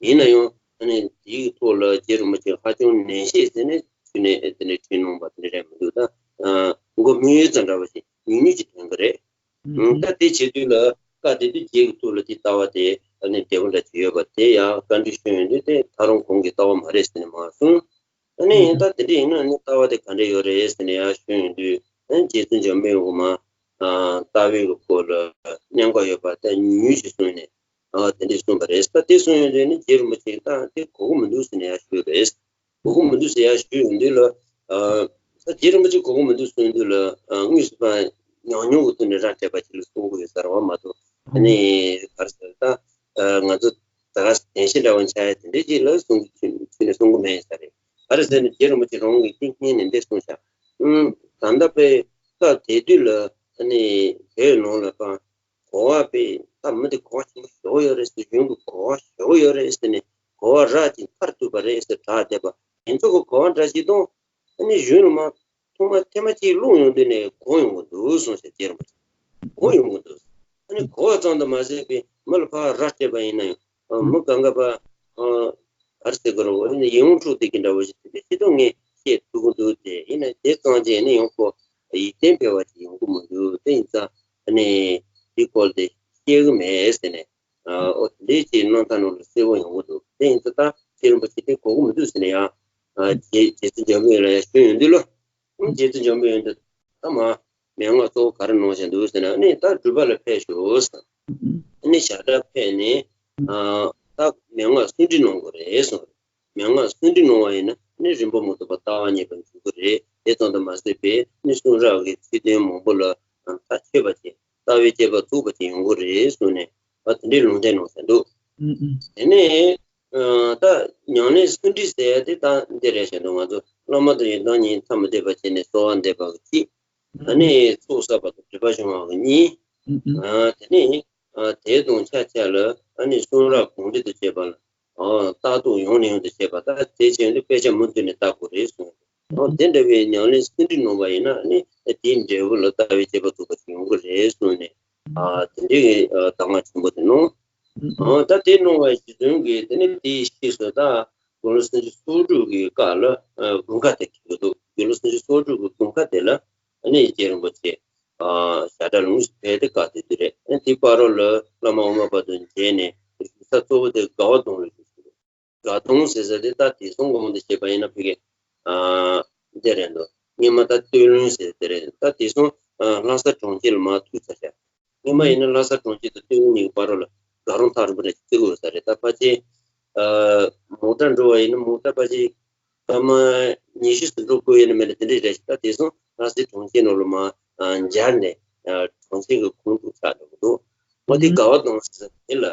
ཡིན་ན་ཡང་ཨ་ནི་དེའི་ཐོག་ལ་རྗེ་རིན་པོ་ཆེ་ཧ་ཅང་ནན་བཤད་ཟེར་ནས་ཞུས་ནས་དེ་འདྲ་བྲིས་གནང་བ་དེ་འདྲ་རེད་མི་འདུག་ད་མགོ་དམིགས་ཡུལ་ཙམ་འདྲ་བ་ཞིག་ཉུང་ཉུང་ཅིག་བསྟན་གི་རེད། ད་དེ་བྱེད་དུས་ལ་སྐབས་དེ་དུས་རྗེ་གི་ཐུགས་ལ་དེ་ལྟ་བ་དེ་ཨ་ནི་བདེ་པོ་འདྲ་ཅིག་ཡོད་པ་དེ་ཡང་བཀའ་འདྲི་ཞུས་ཡོང་དུས། དེ་ད་རུང་གོང་གི་ལྟ་བ་མ་རེད་ཟེར་ནས་མར་གསུངས། ཨ་ནི་ད་དེ་འདྲ་ཡིན་ན་ཨ་ནི་ལྟ་བ་དེ་ག་འདྲ་ཡོད་རེད་ཟེར་ནས་ཡར་ཞུས་ཡོང་དུས། ཨ་ནི་རྗེ་བཙུན་འཇམ་དཔལ་དབྱངས་མར་ལྟ་བའི་གི་སྐོར་ལ་གནད་འགག་ཡོད་པ་དེ་ཉུང་ཉུང་ཞིག་གསུངས་ནས། ཨ། དེ་འདྲ་གསུངས་པ་རེད། ད་དེ་གསུངས་ཡོང་དུས་ནི་རྗེ་རིན་པོ་ཆེས་ད་དེ་གོ་གི་མི་འདུག་ཟེར་ནས་ཡར་ཞུས་རེད། གོ་གི་མི་འདུག་ཟེར་ཡར་ཞུས་ཡོང་དུས་ལ། ཨ། ད་རྗེ་རིན་པོ་ཆེས་གོ་གི་མི་འདུག་གསུངས་དུས་ལ། ཨ། དངོས་སུ་ད་ཉམས་མྱོང་གི་ཐོག་ནས་ར་སྤྲད་པ་ཅིག་ལ་གསུང་གི་ཡོད་ས་རེད་བ་མ་གཏོགས། ཨ་ནི་ག་རེ་ཟེར། ད་ང་ཚོ་ད་ག་བདེན་བཞི་འདྲ་བོ་ཆགས་ཡ་དེ་འདྲ་ཅིག་ལ་གསུང་གི་ཚུལ་ནས་གསུང་གི་མེད་ས་རེད། ག་རེ་ཟེར་ན་རྗེ་རིན་པོ་ཆེ་རང་གིས་ཏིང་ངེ་འཛིན་ནས་འདི་གསུངས་ཤག་ཨུམ། ད་ལྟ་པའི་སྐབས་དེ་དུས་ལ་ཨ་ནི་བོད་ནང་ལ་ད་གོ་བ་པས་ད་མི་དེ་གོ་བ་ཆེན་པོ་ཞེ་པོ་ཡོད་རེད་ཟེར། གཞུང་གི་གོ་བ་ཞེ་པོ་ཡོད་རེད་ཟེར་ནས་གོ་བ་རག་ཅིང་མཐར་ཐུག་པ་རེད་ཟེར་གྲགས་བསྡད་པ། དེ་ཚོ་གི་གོ་བ་འདྲ་ཞིག་དང་། ཨ་ནི་གཞུང་ལ་མར་ཐོག་མ་ཐེངས་མ་གཅིག་ཀློག་ཡོང་དུས་ནས་གོ་ཡོང་གི་འདུག་གསུངས་ཤག་རྗེ་རིན་པོ་ཆེ། གོ་ཡོང་གི་འདུག་ཨ་ནི་གོ་བ་ཙམ་དུ་མ་ཟད་པའི་མི་ལ་ཕར་ར་སྤྲད་པ་ཡིན་ན་ཡང་། ཨ། མི་གང་ག་པ། ཨ། ག་རེ་ཟེར་དགོས་རེད། ཨ་ནི་ཡིད་འོང་འཕྲོག་བསྡད་ཀྱི་འདྲ་བོ་ཞིག་དེ་འདྲ་ཅིག་ཏུ་ངས་བཤད་ཐུབ་ཀྱི་འདུག་དེ་ཡིན་ན་དེ་ཙམ་གྱིས་ནི་ཡང་ཁོ་ཡིད་བརྟན་འཕེར་བ་ཅིག་ཡོང་གི་མི་འདུག་དེ་ཡིན་ཙང་ཨ་ནི་དེའི་སྐོར་དེ་བཤད་ཀྱི་མེད་ཟེར་ནས། ཨ། འོ་དེ་འདྲའི་ཅིག་རྣམ་ཐར་ནང་ལ་གསལ་པོ་ཡོང་གི་འདུག་དེ་ཡིན་ཙང་ད་རྗེ་རིན་པོ་ཆེ་དེ་གོ་གི་མི་འདུག་ཟེར་ནས་ཡང་། ཨ། རྗེ་རྗེ་བཙུན་འཇམ་དཔལ་ལ་ཡང་ཞུས་ཡོང་དུས་ལ། ཨ། རྗེ་བཙུན་འཇམ་དཔལ་ཡོན་ཏན་ད་མ་མན་ངག་གཙོ་བོ་ག་རེ་གནང་བཞག་འདུག་ཟེར་ན། ཨ་ནི་ད་སྒྲུབ་པ་ལ་ཕེབས་ཤོག་ཟེར། ཨ་ནི་ཞབས་གྲངས་ཕེབས་ནས། ཨ། ད་མན་ངག་སུམ་སྒྲིལ་གནང་དགོས་རེད་གསུངས། མན་ངག་སུམ་སྒྲིལ་གནང་བ་ཡིན་ན་ཨ་ནི་རིམ་པ་མ་ཐོབ་པ་ལྟ་བ་རྙེད་པར་འགྱུར་གྱི་རེད། དེ་ཙམ་དུ་མ་ཟད་པའི་ཨ་ནི་གསུང་རབ་ཀྱི་ཚིག་དོན་མང་པོ་ལ་ཐག་ཆོད་པ་ཅིག་ལྟ་བའི་དཔྱད་པ་ཚུགས་པ་ཅིག་ཡོང་གི་རེད་གསུངས་ནས། ཨ། དེ་འདྲའི་ལུང་བསྟན་གནང་བཞག་འདུག་དེ་ནས། ཨ། ད་ཉམས་ལེན་སུམ་སྒྲིལ་ཟེར་ཡ་དེ་ད་འདི་རེད་བཞག་འདུག་ང་ཚོ་བླ་མ་དང་ཡོན་ཏན་གཉིས་ཐ་མི་དད་པ་བྱས་ནས་གསོལ་བ་འདེབས་པ་གི་གཅིག་ཨ་ནི་ཚོགས་བསགས་པ་དང་སྒྲིབ་པ་སྦྱོང་བ་གི་གཉིས། ཨ། དེ་ནས། ཨ། དེ་དང་ཆ་ཆ་ལ་ཨ་ནི་གསུང་རབ་གོམས་འདྲིས་དང་བཅས་པ་ལ། ཨ། ལྟ་རྟོག་ཡང་ནས་ཡང་དུ་བྱེད་པ། ད་དེ་བྱས་ནས་དཔེ་ཆ་མུ་མཐུད་ནས་ལྟ་དགོས་རེད་གསུངས། ཨ། དེ་འདྲ་བའི་ཉམས་ལེན་སུམ་སྒྲིལ་གནང་བ་ཡིན་ན་ཨ་ནི་དེའི་འབྲས་བུ་ལ་ལྟ་བའི་དཔྱད་པ་ཚུགས་པ་ཞིག་ཡོང་གི་རེད་གསུངས་ནས། ཨ། དེ་འདྲའི་གི་གདམས་ངག་ཆེན་པོ་དེ་གནང་། ཨ། ད་དེ་གནང་བ་གཞི་བཟུང་གིས་དེ་ནས་དེའི་ཕྱིས་སུ་ད་དགུང་ལོ་སུམ་ཅུ་སོ་དྲུག་གི་སྐབས་ལ། ཨ། དགུན་ཁ་དེ་འཁེལ་གི་འདུག་དགུང་ལོ་སུམ་ཅུ་སོ་དྲུག་གི་དགུན་ཁ་དེ་ལ་ཨ་ནི་རྗེ་རིན་པོ་ཆེ། ཨ། ཞབས་གྲངས་ལོངས་སུ་ཕེབས་དེ་སྐབས་དེ་དུས་རེད། ཨ། དེའི་བར་རོ་ལ་བླ་མ་དབུ་མ་པ་དང་མཇལ་ནས་བཞུགས་ས་གཙོ་བོ་དེ་དགའ་བ་གདོང་ལ་བཞུགས་སོང་། དགའ་གདོང་ཟེར་ས་དེ་ད་དེང་སང་དབང་དུ་བྱས་པ་ཡིན་ན་ཕ་གི། ཨ། འདི་རེད་འདུག་སྔོན་མ་ད་སྟོད་ལུང་ཟེར་དེ་རེད། ད་དེང་སང་། ཨ། ལྷ་ས་གྲོང་ཁྱེར་ལ་མར་ཐུག་ཚར་ཤག་སྔོན་མ་ཡིན་ན་ལྷ་ས་གྲོང་ཁྱེར་དང་སྟོད་ལུང་གཉིས་ཀྱི་བར་རོ་ལ་དགའ་རོང་ཐག་རིང་པོ་འདྲ་ཅིག་བརྩི་དགོས་ས་རེད། ད་ཕལ་ཆེར། ཨ། མོ་ཊ་འགྲོ་བ་ཡིན་ན་མོ་ཊ་ཕལ་ཆེར་སྐར་མ་ཉི་ཤུ་ཙམ་འགྲོ་དགོས་ཡོད་ན་མེད་ན་དེ་འདྲ་རེད་ཤག་ད་དེང་སང་ལྷ་སའི་གྲོང་ཁྱེར་ནང་ལ་མར། ཨ། འབྱར་ནས། ཨ། གྲོང་ཁྱེར་གྱི་ཁོངས་གཏོགས་ཆགས་འགྲོ་གི་འདུག་འོ་དེ་དགའ་བ་གདོང་ཟེར་ས་དེ་ལ།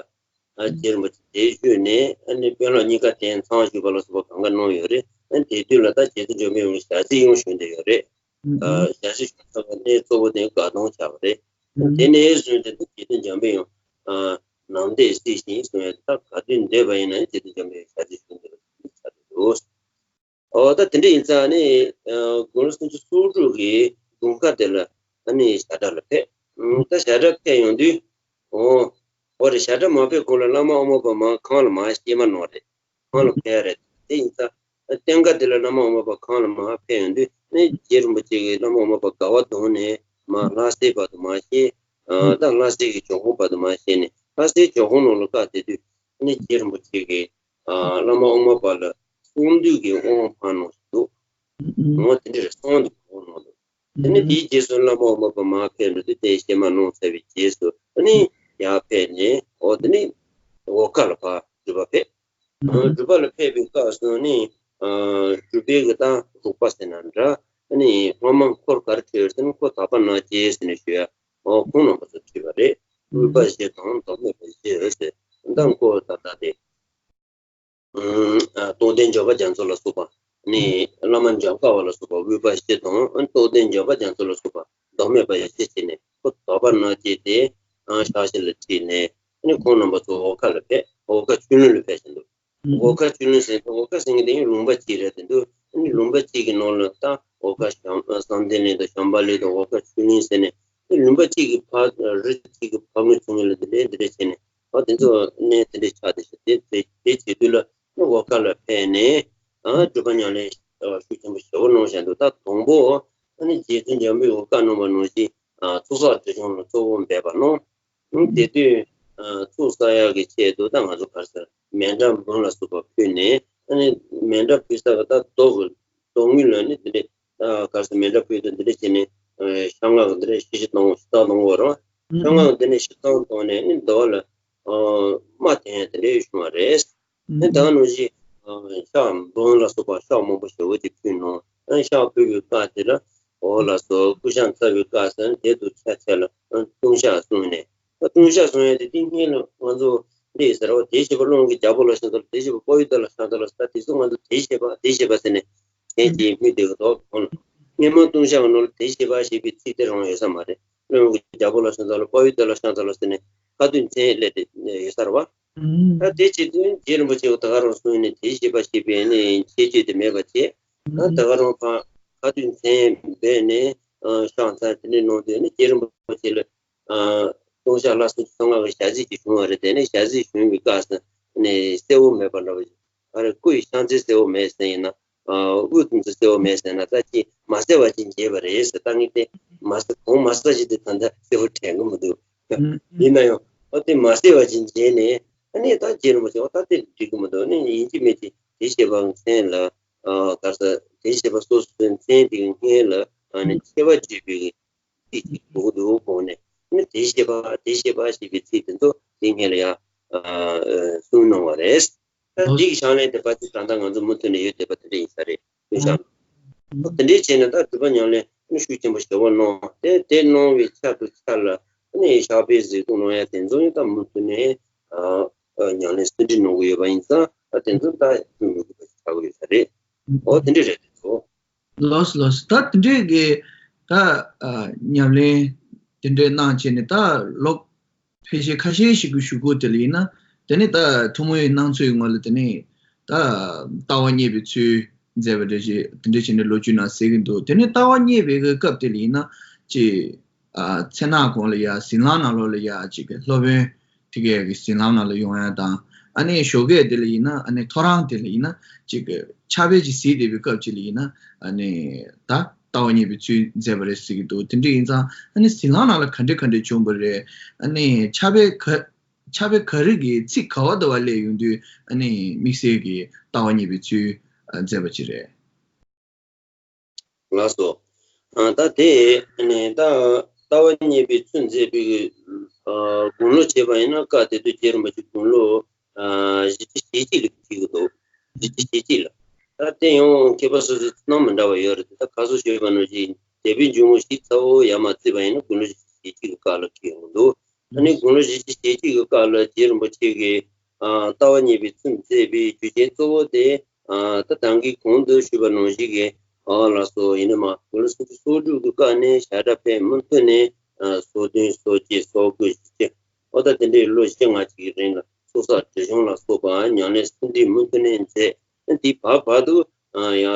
ཨ་རྗེ་རིན་པོ་ཆེ་དེ་བཞུགས་ནས་ཨ་ནི་དཔོན་སློབ་གཉིས་ཀ་དེ་ཚང་བཞུགས་པ་ལ་སོགས་པ་གང་ག་གནང་ཡོད་རེད། ཨ་དེ་དུས་ལ་ད་རྗེ་བཙུན་འཇམ་དཔལ་དབྱངས་ཞལ་གཟིགས་ཡང་ཞུས་བསྡད་ཡོད་རེད། ཨ་ཞལ་གཟིགས་ཞུ་ཚར་བ་ནས་གཙོ་བོ་དེ་དགའ་གདོང་ཆགས་པ་རེད། དེ་ནས་བཟུང་སྟེ་ད་རྗེ་བཙུན་འཇམ་དཔལ་དབྱངས་ཨ་ནམ་བཟླས་གཟིགས་ཤིང་གསུང་ཡ། ད་ག་དུས་འདོད་པ་ཡིན་ན་ཡང་རྗེ་བཙུན་འཇམ་དཔལ་དབྱངས་ཞལ་གཟིགས་ཞུ་འདོད་པ་ཆགས་འདུག་ཨོ་ད་དེ་འདྲ་ཡིན་ཙང་ནི་ཨ་དགུང་ལོ་སུམ་ཅུ་སོ་དྲུག་གི་དགུན་ཁ་དེ་ལ་ཨ་ནི་ཞབས་གྲྭ་ལ་ཕེབས། ཨུམ་ད་ཞབས་གྲྭ་ཕེབས་ཡོང་དུས་ཨོ་ཨོ་རེད། ཞབས་གྲྭ་མ་ཕེབས་གོང་ལ་བླ་མ་དབུ་མ་པ་མར་ཁང་ལ་མར་གཤེད་མ་གནང་རེད། ཁང་ལ་ཕེབས་རེད། དེ་ཡིན་ཙང་ཨ་སྟོན་ཁ་དེ་ལ་བླ་མ་དབུ་མ་པ་ཁང་ལ་མར་ཕེབས་ཡོང་དུས་ནི་རྗེ་རིན་པོ་ཆེ་གིས་བླ་མ་དབུ་མ་པ་དགའ་བ་དོང་ནས་མར་ལྷ་སའི་བར་དུ་མར་གཤེད། ཨ་ད་ལྷ་སའི་གི་ཇོ་ཁང་བར་དུ་མར་གཤེད་ནས་ལྷ་སའི་ཇོ་ཁང་ནང་ལ་བཀའ་སྩལ་དུས་ནི་རྗེ་རིན་པོ་ཆེ་གིས་ཨ་བླ་མ་དབུ་མ་པ་ལ་གསང་འདུས་ཀྱི་དབང་འཕང་གནང་ཞིག་འདུག་ངོ་དེ་འདྲ་རེད། གསང་འདུས་ཀྱི་དབང་གནང་འདུག་དེ་ནས་དེའི་རྗེས་སུ་བླ་མ་དབུ་མ་པ་མར་ཕེབས་འགྲོ་དུས་དེ་གཤེད་མ་གནང་ཚར་བའི་རྗེས་སུ་ཨ་ནི་ཡར་ཕེབས་ནས་ཨོ་དེ་ནས་འོལ་ཁ་ལ་ཕར་སྒྲུབ་པ་ཕེབས། ཨ་སྒྲུབ་པ་ལ་ཕེབས་པའི་སྐབས་སུ་ནི་ཨ་སྒྲུབ་པའི་གི་ད་རིགས་པ་ཟེར་ན་འདྲ། ཨ་ནི་སྔོན་མ་འཁོར་ག་རེ་འཁྲིད་ཡོད་ཟེར་ན་འཁོར་དག་པ་རྣམ་བསྒྱིངས་ཟེར་ནས་ཞུ་ཡ། ཨོ་ཁོང་རྣམ་པ་ཚོ་ཁྲིད་པ་རེད། དབུས་པ་བཞི་དང་བདག་མེད་པ་བཞི་ཟེར། ད་འཁོར་ད་ལྟ་དེ་ཨ་རྟོགས་ལྡན་འབྱོར་པ་རྒྱ་མཚོ་ལ་སོགས་པ་ནི་བླ་མ་འཇམ་དཀར་བ་ལ་སོགས་པ་དབུས་པ་བཞི་དང་རྟོགས་ལྡན་འབྱོར་པ་རྒྱ་མཚོ་ལ་སོགས་པ་བདག་མེད་པ་བཞི་བྱས་ནས་འཁོར་དག་པ་རྣམ་བསྒྱིངས་དེ་ཨ་ཕྱག་བཞི་ལ་ཁྲིད་ནས་ཨ་ནི་ཁོང་རྣམ་པ་ཚོ་འོལ་ཁ་ལ་ཕེབས། འོལ་ཁ་ཆོས་གླིང་ལ་ཕེབས་ཟིན་འདུག་འོལ་ཁ་ཆོས་གླིང་ཟེར་ཏེ་འོལ་ཁ་ཟེར་མཁན་དེ་ཡང་ལུང་པ་གཅིག་རེད་དེ་འདུག་ཨ་ནི་ལུང་པ་གཅིག་གི་ནང་ལ་ད་འོལ་ཁ་བྱམས་བསམ་གཏན་གླིང་དང་བྱམས་པ་གླིང་དང་འོལ་ཁ་ཆོས་གླིང་ཟེར་ནས་ཨ་ནི་ལུང་པ་གཅིག་གི་ཕ་རི་གཅིག་གི་ཕ་མ་ཆུང་ངུ་ལ་འདི་འདྲས་འདི་འདྲས་བྱས་ནས་ཨ་དེ་ཚོ་གནས་དེ་འདྲས་ཆགས་བསྡད་ཤག་དེ་དེ་དེ་བྱེད་དུས་ལ་ཨ་ནི་འོལ་ཁ་ལ་ཕེབས་ནས་ཨ་སྒྲུབ་པ་ཉམས་ལེན་ཤུགས་ཆེན་པོ་ཞེ་པོ་གནང་བཞག་འདུག་ད་དང་པོ་ཨ་ནི་རྗེ་བཙུན་འཇམ་དཔལ་དབྱངས་བཀའ་གནང་བ་ནང་བཞིན་ཨ་ཚོགས་བསགས་སྒྲིབ་སྦྱང་ལ་གཙོ་བོ་འབད་པ་གནང་། ཨང་། དེ་དུས་ཨ་ཚོགས་བསགས་ཡག་གི་ཆེད་དུ་ད་ང་ཚོ་ག་རེ་ཟེར་མཎྜལ་འབུམ་ལ་སོགས་པ་ཕུལ་ནས་ཨ་ནི་མཎྜལ་ཕུལ་ས་གི་ད་རྡོ་གི་རྡོ་དངུལ་ལ་ནི་འདི་འདྲས་ད་ག་རེ་ཟེར་མཎྜལ་ཕུལ་དུས་འདི་འདྲས་བྱས་ནས་ཨ་ཤ་ལྔ་གི་འདི་འདྲས་ཤི་ཤི་བཏང་བ་ཤི་ཐག་བཏང་བ་རེད་བ། ཤ་ལྔ་གི་འདི་འདྲས་ཤི་ཐག་བཏང་ནས་ནི་རྡོ་ལ་ཨ་རྨ་འཐེན་ཡག་འདི་འདྲས་བྱུང་བ་རེད། ཨ་ནི་ད་ག་ནང་བཞིན་ཨ་ཤ་འབུམ་ལ་སོགས་པ་ཤ་མང་པོ་ཞེ་པོ་ཅིག་ཕུལ་གནང་། ཨ་ནི་ཤ་ཕུལ་བའི་སྐབས་དེ་ལ་འོ་ལགས་སོ་སྐུ་ཤ་འཚབ་པའི་སྐབས་སུ་དེ་དུ་ཆ་ཆ་ལ་ཨ་ལྟུང་བཤགས་གསུངས་ནས། ལྟུང་བཤགས་གསུང་ཡག་དེ་དེ་སྔོན་ལ་ང་ཚོ་འདི་ཟེར་བ་དེ་བཞི་པ་ཀླུ་དབང་གི་རྒྱལ་པོ་ལ་ཤ་འཚལ་ལོ། དེ་བཞི་པ་དཔའ་བོའི་བདག་ལ་ཤ་འཚལ་ལོ་ཟེར། དེ་ཚོ་ང་ཚོ་དེ་བཞི་པ་དེ་བཞི་པ་ཟེར་ནས་དེ་གྱིས་མི་དེ་གི་དོགས་གོང་ལ་སྔོན་མ་ལྟུང་བཤགས་ཀྱི་ནང་ལ་དེ་བཞི་པ་ཞེས་པའི་ཚིག་དེ་རང་ཡོད་ས་མ་རེད། ཀླུ་དབང་གི་རྒྱལ་པོ་ལ་ཤ་འཚལ་ལོ། དཔའ་བོའི་བདག་ལ་ཤ་འཚལ་ལོ་ཟེར་ནས་ཁ་ཏོན་མཚན་སླེབས་ཏེ་ཡོད་ས་རེད་བ། ད་དེ་བྱེད་དུས་རྗེ་རིན་པོ་ཆེ་གིས་ད་ག་རང་གསུངས་ནས་དེ་བཞི་པ་ཞེས་པའི་ནི་ཁྱད་ཆོས་དེ་མེད་པ་བྱས། ད་ད་ག་རང་ཕར་ཁ་ཏོན་མཚན་སྦས་ནས་ཤ་འཚལ་དེ་འདྲས་གནང་དུས་ནི་རྗེ་རིན་པོ་ཆེ་ལ། ཨ་ལྟུང་བཤགས་ལྷ་སྲུང་གསང་སྔགས་ཀྱི་ཞལ་གཟིགས་ཅིག་བྱུང་བ་རེད། དེ་ནས་ཞལ་གཟིགས་བྱུང་བའི་སྐབས་སུ་ནས་གསལ་བོ་མེད་པ་འདྲ་བ་ཞིག་ཨ་རེ་སྐུ་ཡི་ཤ་མཚལ་གསལ་བོ་མེད་ཟེར་ཡིན་ན། ཨ་དབུའི་ལྟུང་མཚན་གསལ་བོ་མེད་ཟེར་ན་ད་ཅི་མ་གསལ་བ་ཅིག་མཇལ་བ་རེད་ཟེར། ད་ངས་དེ་མ་གསལ་གོང་མ་གསལ་ཞིག་དེ་ད་ལྟ་གསལ་བོ་དྲན་གི་མི་འདུག་ཡིན་ན་ཡང་ཨ་དེ་མ་གསལ་བ་ཅིག་མཇལ་ནས་ཨ་ནི་ད་རྗེ་རིན་པོ་ཆེ་ཨོ་ད་དེ་འགྲིག་གི་མི་འདུག་ཨ་ནི་ཡིན་གཅིག་མིན་གཅིག་དེ་བཞི་པའི་མཚན་ལ་ཨ་ག་ས་དེ་བཞི་པ་སོ་སོའི་མཚན་དེའི་སྔོན་ལ་ཨ་ནི་ཆེ་བ་བརྗོད་པའི་ཚིག་ཅིག་འདུག་འདུག་གོང་ནས་ནི་དེ་བཞི་པ་དེ་བཞི་པ་ཞེས་པའི་ཚིག་དེ་ཚོ་དེ་སྔོན་ལ་ཡང་གསུངས་གནང་བ་རེད། ད་འདི་གི་ཕྱག་ལེན་དེ་པ་ཅིག་ད་ལྟ་ང་ཚོ་མུ་མཐུད་ནས་ཡོད་བསྡད་པ་དེ་འདྲ་ཡིན་ས་རེད། དེ་བཞག་དེ་འདྲས་བྱས་ནས་ད་སྒྲུབ་པ་ཉམས་ལེན་ནི་ཤུགས་ཆེན་པོ་ཞེ་པོ་གནང་། དེ་དེ་གནང་བའི་ཆེད་དུ་ཆ་ལ་ནི་ཞགས་པའི་གཟིགས་སྐོར་གནང་ཡ་དེ་ཚོ་ཡང་ད་མུ་མཐུད་ནས་ཉམས་ལེན་སུ་འདྲ་གནང་གི་ཡོད་པ་ཡིན་ཙང་ད་དེ་ཚོ་ད་ཐུན་མོང་གི་ཆགས་ཀྱི་ཡོད་ས་རེད། ཨོ་དེ་འདྲས་རེད་དེ་ཚོ། ལགས་སོ་ལགས་སོ། ད་དེ་འདྲས་ཀྱི་ད་ཨ་ཉམས་ལེན་དེ་འདྲས་གནང་བྱས་ནས་ད་ལོ་ཕལ་ཆེར་ཁ་ཤས་ཤིག་གི་གཞུག་གུ་དེ་ལ་ཡིན་ན་དེ་ནས་ད་ཐུན་མོང་བའི་སྣང་ཚུལ་ངོ་ལ་དེ་ནས་ད་ལྟ་བ་རྙེད་པའི་ཚུལ་མཛད་པ་འདྲ་ཞིག་དེ་འདྲས་བྱས་ནས་ལོ་རྒྱུས་ནང་གསལ་གྱི་འདུག་དེ་ནས་ལྟ་བ་རྙེད་པའི་གི་སྐབས་དེ་ལ་ཡིན་ན་ཅིག་ཨ་མཚན་ནག་གོང་ལ་ཡ་ཟིན་ལམ་ནང་ལོགས་ལ་ཡ་ཅིག་གི་སློབ་དཔོན་དེ་གའི་གི་ཟིན་ལམ་ནང་ལ་ཡོང་ཡ་དང་། ཨ་ནི་ཞོགས་ཀས་དེ་ལ་ཡིན་ན་ཨ་ནི་ཐོ་རངས་དེ་ལ་ཡིན་ན་ཅིག་གི་ཕྱག་དཔེ་ཅིག་གཟིགས་བསྡད་པའི་སྐབས་ཅིག་ལ་ཡིན་ན་ཨ་ནི་ད་ལྟ་བ་རྙེད་པའི་ཚུལ་མཛད་པ་རེད་ཟེར་གྱི་འདུག་དེ་འདྲ་ཡིན་ཙང་ཨ་ནི་ཟིན་ལམ་ནང་ལ་ག་འདྲ་ག་འདྲ་བྱུང་བ་རེད། ཨ་ནི་ཕྱག་དཔེ་ག་ཕྱག་དཔེ་ག་རེ་གི་ཚིག་ག་བ་དེ་བ་སླེབས་ཡོང་དུས་ཨ་ནི་དམིགས་བསལ་གྱི་ལྟ་བ་རྙེད་པའི་ཚུལ་མཛད་པ་ཅིག་རེད། ལགས་སོ། ཨ་ད་དེ་ནས་ད་ལྟ་བ་རྙེད་པའི་ཚུལ་མཛད་པའི་ཨ་དགུང་ལོ་བྱས་པ་ཡིན་ན་སྐབས་དེ་དུས་རྗེ་རིན་པོ་ཆེ་དགུང་ལོ་ཨ་བཞི་བཅུ་ཞེ་གཅིག་ལ་ཕེབས་ཀྱི་འདུག་བཞི་བཅུ་ཞེ་གཅིག་ལ། ད་དེ་ཡང་མཁས་པ་སོ་སོའི་རྣམ་མི་འདྲ་བ་ཡོད་རེད། ད་ག་སོ་ཞུས་པ་ནང་བཞིན་འདས་པའི་འབྱུང་བ་བཞི་ཚ་བོ་ཡར་མར་བརྩིས་པ་ཡིན་ན་དགུང་ལོ་བཞི་བཅུ་ཞེ་གཅིག་གི་སྐབས་ལ་ཕེབས་ཡོང་གི་འདུག་ཨ་ནི་དགུང་ལོ་བཞི་བཅུ་ཞེ་གཅིག་གི་སྐབས་ལ་རྗེ་རིན་པོ་ཆེ་གིས་ཨ་ལྟ་བ་གཉིས་པའི་ཚུལ་མཛད་པའི་རྒྱུ་རྐྱེན་གཙོ་བོ་དེ་ཨ་ད་ད་གིན་གོང་དུ་ཞུས་པ་ནང་བཞིན་གྱི་ཨ་ལ་སོགས་ཡིན་ན་མ་དགུང་ལོ་སུམ་ཅུ་སོ་དྲུག་གི་སྐབས་ནས་ཞལ་གྲངས་ཕེབས་མུ་མཐུད་ནས་ཨ་སོ་བདུན་སོ་བརྒྱད་སོ་དགུ་བཞི་བཅུ་ཨོ་ད་དེ་འདྲའི་ལོ་བཞི་ལྔ་ཅིག་གི་རིང་ལ་ཚོགས་བསགས་སྒྲིབ་སྦྱོང་ལ་སོགས་པ་ཉམས་ལེན་སུ་འདྲིས་མུ་མཐུད་ནས་མཛད། དེའི་བར་བར་དུ་ཡང་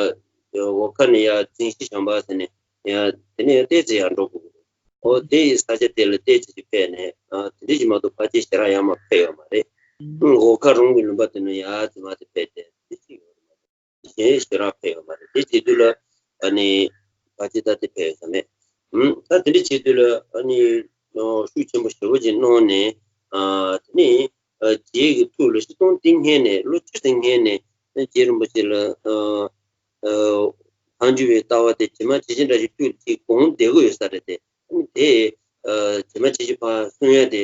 འོ་ཁ་ནས་ཡང་རྫིང་བཞི་བྱམས་པ་ཟེར་ནས་ཡང་དེ་ནས་ཡང་ཏོག་ཙམ་ཡར་འགྲོ་དགོས། ཨོ་དེ་ཡི་ས་ཆ་དེ་ལ་ཏོག་ཙམ་ཅིག་ཕེབས་ནས་དེ་འདྲ་ཞིག་མ་གཏོགས་ཕལ་ཆེར་ཞེ་དྲག་ཡར་མར་ཕེབས་ཡོད་མ་རེད། འོ་ཁ་རོང་གི་ལུང་པ་དེ་ནས་ཡར་རྫིང་བ་དེ་ཕེབས་ཏེ་དེ་ཅིག་ཡོད་རེད་མ་གཏོགས་གཞན་ཞེ་དྲག་ཕེབས་ཡོད་མ་རེད། དེ་བྱེད་དུས་ལ་ཨ་ནི་ཕལ་ཆེར་ད་དེ་ཕེབས་ཡོད་ས་མེད། ད་དེ་འདྲ་བྱེད་དུས་ལ་ཨ་ནི་ཤུགས་ཆེན་པོ་ཞེ་པོ་ཅིག་གནང་ནས་དེ་ནས། རྗེ་གི་ཐུགས་ལ་ཆིག་སྟོང་སྟེང་སྔོན་ནས་ལོ་བཅུ་ཙམ་སྔོན་ནས་རྗེ་རིན་པོ་ཆེ་ལ་ཨ་ཨ་མཐའ་འཇུག་པའི་ལྟ་བ་དེ་རྗེ་མ་དྲི་ཞིམ་འདྲ་ཞིག་ཏུ་ཅིག་དགོངས་བསྡད་ཀྱི་ཡོད་ས་རེད་དེ། དེ་ཨ་རྗེ་མ་དྲི་ཞིམ་ཕར་གསུང་ཡ་དེ་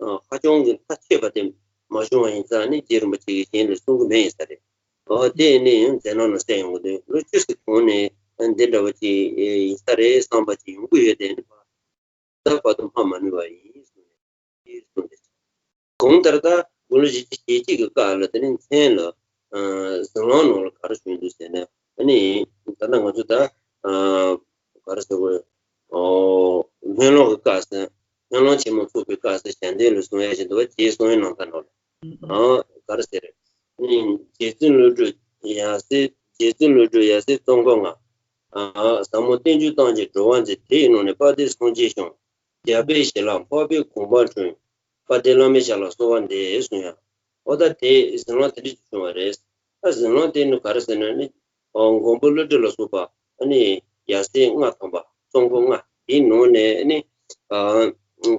ཨ་ཧ་ཅང་གི་མཐའ་ཆད་པ་དེ་མ་བྱུང་བ་ཡིན་ཙང་ནི་རྗེ་རིན་པོ་ཆེ་གིས་གཞན་ལ་གསུང་གི་མེད་ཡིན་ས་རེད། ཨོ་དེ་ནི་ཡང་མཛད་ནང་ལ་གསལ་ཡོང་གི་འདུག་ལོ་བཅུ་ཙམ་གོང་ནས་འདི་འདྲ་བ་ཅིག་ཡིན་ས་རེད་བསམ་པ་ཅིག་ཡོང་གི་ཡོད་དེ་ནི། ད་བར་དུ་སྨྲ་མ་ནུས་པ་ཡིན་གསུངས་ནས་གསུངས་ཏེ། གོང་ལྟར་ད་དགུང་ལོ་བཞི་བཅུ་ཞེ་གཅིག་གི་སྐབས་ལ་དེ་ནས་མཚན་ལ་ཟིལ་གླང་ནང་ལ་ག་རེ་བྱུང་འདུག་ཟེར་ན། ཨ་ནི་ད་ལྟ་ང་ཚོ་ད་ག་རེ་ཟེར་དགོས། སྨོན་ལམ་གྱི་སྐབས་སུ་སྨོན་ལམ་ཆེན་མོ་ཚོགས་པའི་སྐབས་སུ་ཞལ་འདེབས་ལ་གསུང་ཡ་ཞིག་འདུག་པ་རྗེས་གསུང་ཡ་ནང་ལྟར་ནོར། ཨ་ག་རེ་ཟེར། རྗེ་བཙུན་བློ་གྲོས་ཡབ་སྲས་རྗེ་བཙུན་བློ་གྲོས་ཡབ་སྲས་ཙོང་ཁ་ལྔ། ཟབ་མོ་བསྟན་བཅོས་བཏང་ཞིང་གྲོལ་བ་མཛད། དེ་ཡི་ནང་ནས་དཔལ་ལྡན་སངས་རྒྱས་བྱུང་། རྒྱལ་པོའི་ཞལ་ལག་འཕགས་པའི་གོ་འཕང་འཁྲུངས། དཔལ་ལྡན་བླ་མའི་ཞབས་ལ་གསོལ་བ་འདེབས་གསུངས་ཡ། ཨོ་ད་དེ་ཟིལ་གླང་དེ་འདྲ་ཞིག་བྱུང་བ་རེད། ད་ཟིལ་གླང་དེ་ནི་ག་རེ་ཟེར་ན་ནི། མགོན་པོ་ཀླུ་སྒྲུབ་ལ་སོགས་པ་ཨ་ནི་ཡབ་སྲས་ལྔ་ཐམ་པ་ཙོང་ཁ་ལྔ་དེའི་ནང་ནས་ནི།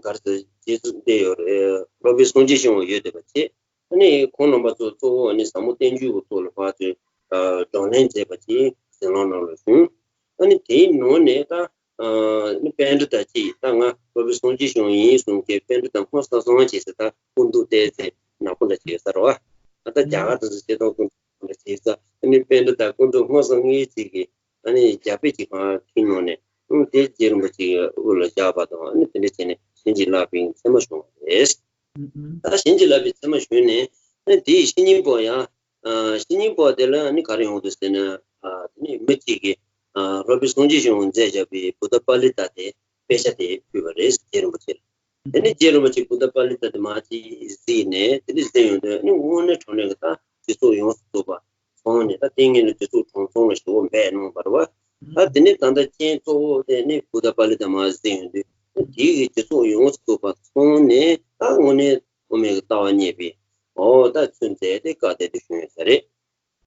ག་རེ་ཟེར་རྗེས་སུ་བསྟན་ཡོད་རེད། སློབ་དཔོན་སངས་རྒྱས་བྱུང་བ་ཡོད་བསྡད་པ་བྱས། ཨ་ནི་ཁོང་རྣམ་པ་ཚོ་གཙོ་བོ་ཨ་ནི་ཟབ་མོ་བསྟན་བཅོས་ཀྱི་ཐོག་ལ་ཕར་ཚུར་བགྲོ་གླེང་མཛད་པ་ཅིག་ཟིལ་གླང་ནང་ལ་བྱུང་། ཨ་ནི་དེའི་ནང་ནས་ད་ཨ་ནི་པཎྜི་ཏ་ཅིག་ད་ང་སློབ་དཔོན་སངས་རྒྱས་བྱུང་ཡིན་གསུང་མཁན་པཎྜི་ཏ་སྔོ་བསངས་སངས་རྒྱས་ཟེར་ད་སྐུ་མདོག་ཏོག་ཙམ་ནག་པོ་འདྲ་ཅིག་ཡོད་ས་རེད་བ། ད་ལྟ་རྒྱ་གར་དུ་སྤྱིར་བཏང་སྐུ་མདོག་འདྲ་ཅིག་ཡོད་ས། ཨ་ནི་པཎྜི་ཏ་སྐུ་མདོག་སྔོ་བསངས་ངེས་ཅིག་གིས། ཨ་ནི་རྒྱ་དཔེ་ཅིག་གང་ཁྱིམ་ནང་ནས་ཨང་དེ་རྗེ་རིན་པོ་ཆེའི་དབུ་ལ་བཞག་པ་དང་ཨ་ནི་དེ་འདྲ་བྱས་ནས་བྱིན་གྱིས་བརླབས་པའི་མཚན་མ་བྱུང་བ་རེད། ད་བྱིན་གྱིས་བརླབས་པའི་མཚན་མ་བྱུང་ནས་ཨ་ནི་དེའི་བཤེས་གཉེན་པོ་ཡང་ཨ་བཤེས་གཉེན་པོ་དེ་ལ་ཨ་ནི་ག་རེ་ཡོང་འདུག་ཟེར་ན། ཨ་དེ་ནི་མི་གཅིག་གིས་ཨ་སློབ་དཔོན་སངས་རྒྱས་བྱུང་མཛད་བཞག་པའི་བུདྡྷ་པཱ་ལི་ཏ་དེ་དཔེ་ཆ་དེ་ཕུལ་བ་རེད་རྗེ་རིན་པོ་ཆེ་ལ། དེ་ནས་རྗེ་རིན་པོ་ཆེ་བུདྡྷ་པཱ་ལི་ཏ་དེ་མར་ཅིག་གཟིགས་ནས་དེ་ནས་གཟིགས་ཡོང་དུས་ཨ་ནི་དངོས་གནས་དྲང་གནས་ཀྱི་ད་རྗེས་ཚོགས་ཡོངས་སུ་རྫོགས་པ་སོང་ནས་ད་ལྟས་ངན་ལ་རྗེས་ཚོགས་དྲུང་འཚོ་ལ་ཞུ་བ་འབད་གནང་བ་རེད་བ། ད་དེ་ནས་ད་ལྟ་རྐྱེན་གཙོ་བོ་དེ་ནི་བུདྡྷ་པཱ་ལི་ཏ་མར་གཟིགས་ཡོང་དུས་དེ་གི་རྗེས་ཚོགས་ཡོངས་སུ་རྫོགས་པ་སོང་ནས་ད་དངོས་གནས་ཐོགས་མེད་ཀྱི་ལྟ་བ་རྙེད་པའི་ཨོ་ད་ཚུལ་མཛད་དེ་བཀའ་དེ་འདྲ་ཞུས་ཡོད་ས་རེད།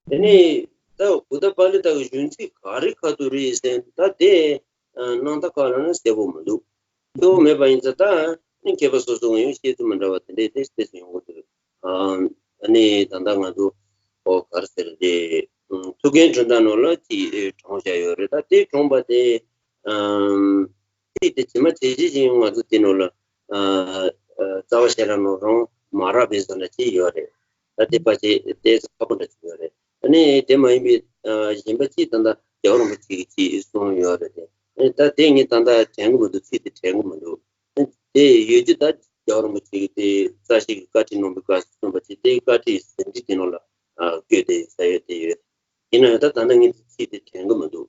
དེ་ནས་ད་བུདྡྷ་པཱ་ལི་ཏ་གི་བཞུགས་ཚིག་ག་རེ་ཁ་ཐུག་རེད་ཟེར་ད་དེ་ཨ་རྣམ་ཐར་ཁག་ལ་ནི་གསལ་པོ་མི་འདུག་གསལ་པོ་མེད་པ་ཡིན་ཙང་ད་ནི་མཁས་པ་སོ་སོ་ངོས་ཤེས་ཚུལ་མི་འདྲ་བ་དེ་འདྲས་དེ་སྲིད་སུ་ཡོང་གི་འདུག་ཨ་ནི་ད་ལྟ་ང་ཚོ་ཨོ་ག་རེ་ཟེར་དེ་ཐུའུ་བཀྭན་གྲུབ་མཐའ་ནང་ལ་ཅིག་དྲངས་བཞག་ཡོད་རེད། ད་དེ་དྲངས་པ་དེ་ཨམ་ཚིག་དེ་ཇི་མ་ཇི་བཞིན་ཅིག་ང་ཚོ་དེ་ནང་ལ་ཨ་ཨ་རྩ་བ་ཤེས་རབ་ནང་རང་མ་རག་པའི་བཟོ་འདྲ་ཅིག་ཡོད་རེད། ད་དེ་པ་ཅིག་ཏོག་ཙམ་ཁག་པོ་འདྲ་ཅིག་ཡོད་རེད། ཨ་ནི་དེ་མ་ཡིན་པའི་ཨ་གཞན་པ་ཅིག་ད་ལྟ་རྒྱལ་བ་རིན་པོ་ཆེ་གིས་ཅིག་གསུངས་ཡོད་རེད་དེ། ཨ་ནི་ད་དེ་ངས་ད་ལྟ་དྲན་གི་མི་འདུག་ཚིག་དེ་དྲན་གི་མི་འདུག་ཨ་ནི་དེ་ཡོད་རྒྱུ་ད་རྒྱལ་བ་རིན་པོ་ཆེ་གིས་དེ་རྩ་ཤེ་གི་བཀའ་ཁྲིད་གནང་བའི་སྐབས་སུ་གསུངས་པ་ཅིག་དེ་བཀའ་ཁྲིད་ཟིན་བྲིས་དེ་ནང་ལ་ཨ་བཀོད་དེ་ཡོད་ས་ཡོད་དེ་ཡོད། ཡིན་ན་ཡང་ད་ད་ལྟ་ངས་ཚིག་དེ་དྲན་གི་མི་འདུག་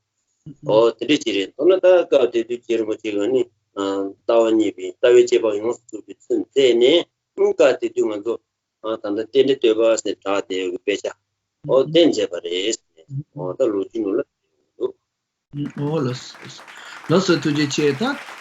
ཨོ་དེ་འདྲ་ཅིག་རེད། མདོར་ན་ད་སྐབས་དེ་དུས་རྗེ་རིན་པོ་ཆེ་གིས་ནི་ཨ་ལྟ་བ་རྙེད་པའི་ལྟ་བའི་དཔྱད་པ་ཡོངས་སུ་རྫོགས་པའི་ཚུལ་མཛད་ནས་སྐབས་དེ་དུས་ང་ཚོ་ཨ་ད་ལྟ་རྟེན་འབྲེལ་བསྟོད་པ་ཟེར་གྲགས་བསྡད་ཡོད་པའི་དཔེ་ཆ་ཨོ་དེ་མཛད་པ་རེད། ཨོ་ད་ལོ་རྒྱུས་ནང་ལ་འདུག་ཨོ་ལགས་སོ། ལགས་སོ་ཐུགས་རྗེ་ཆེ། ད་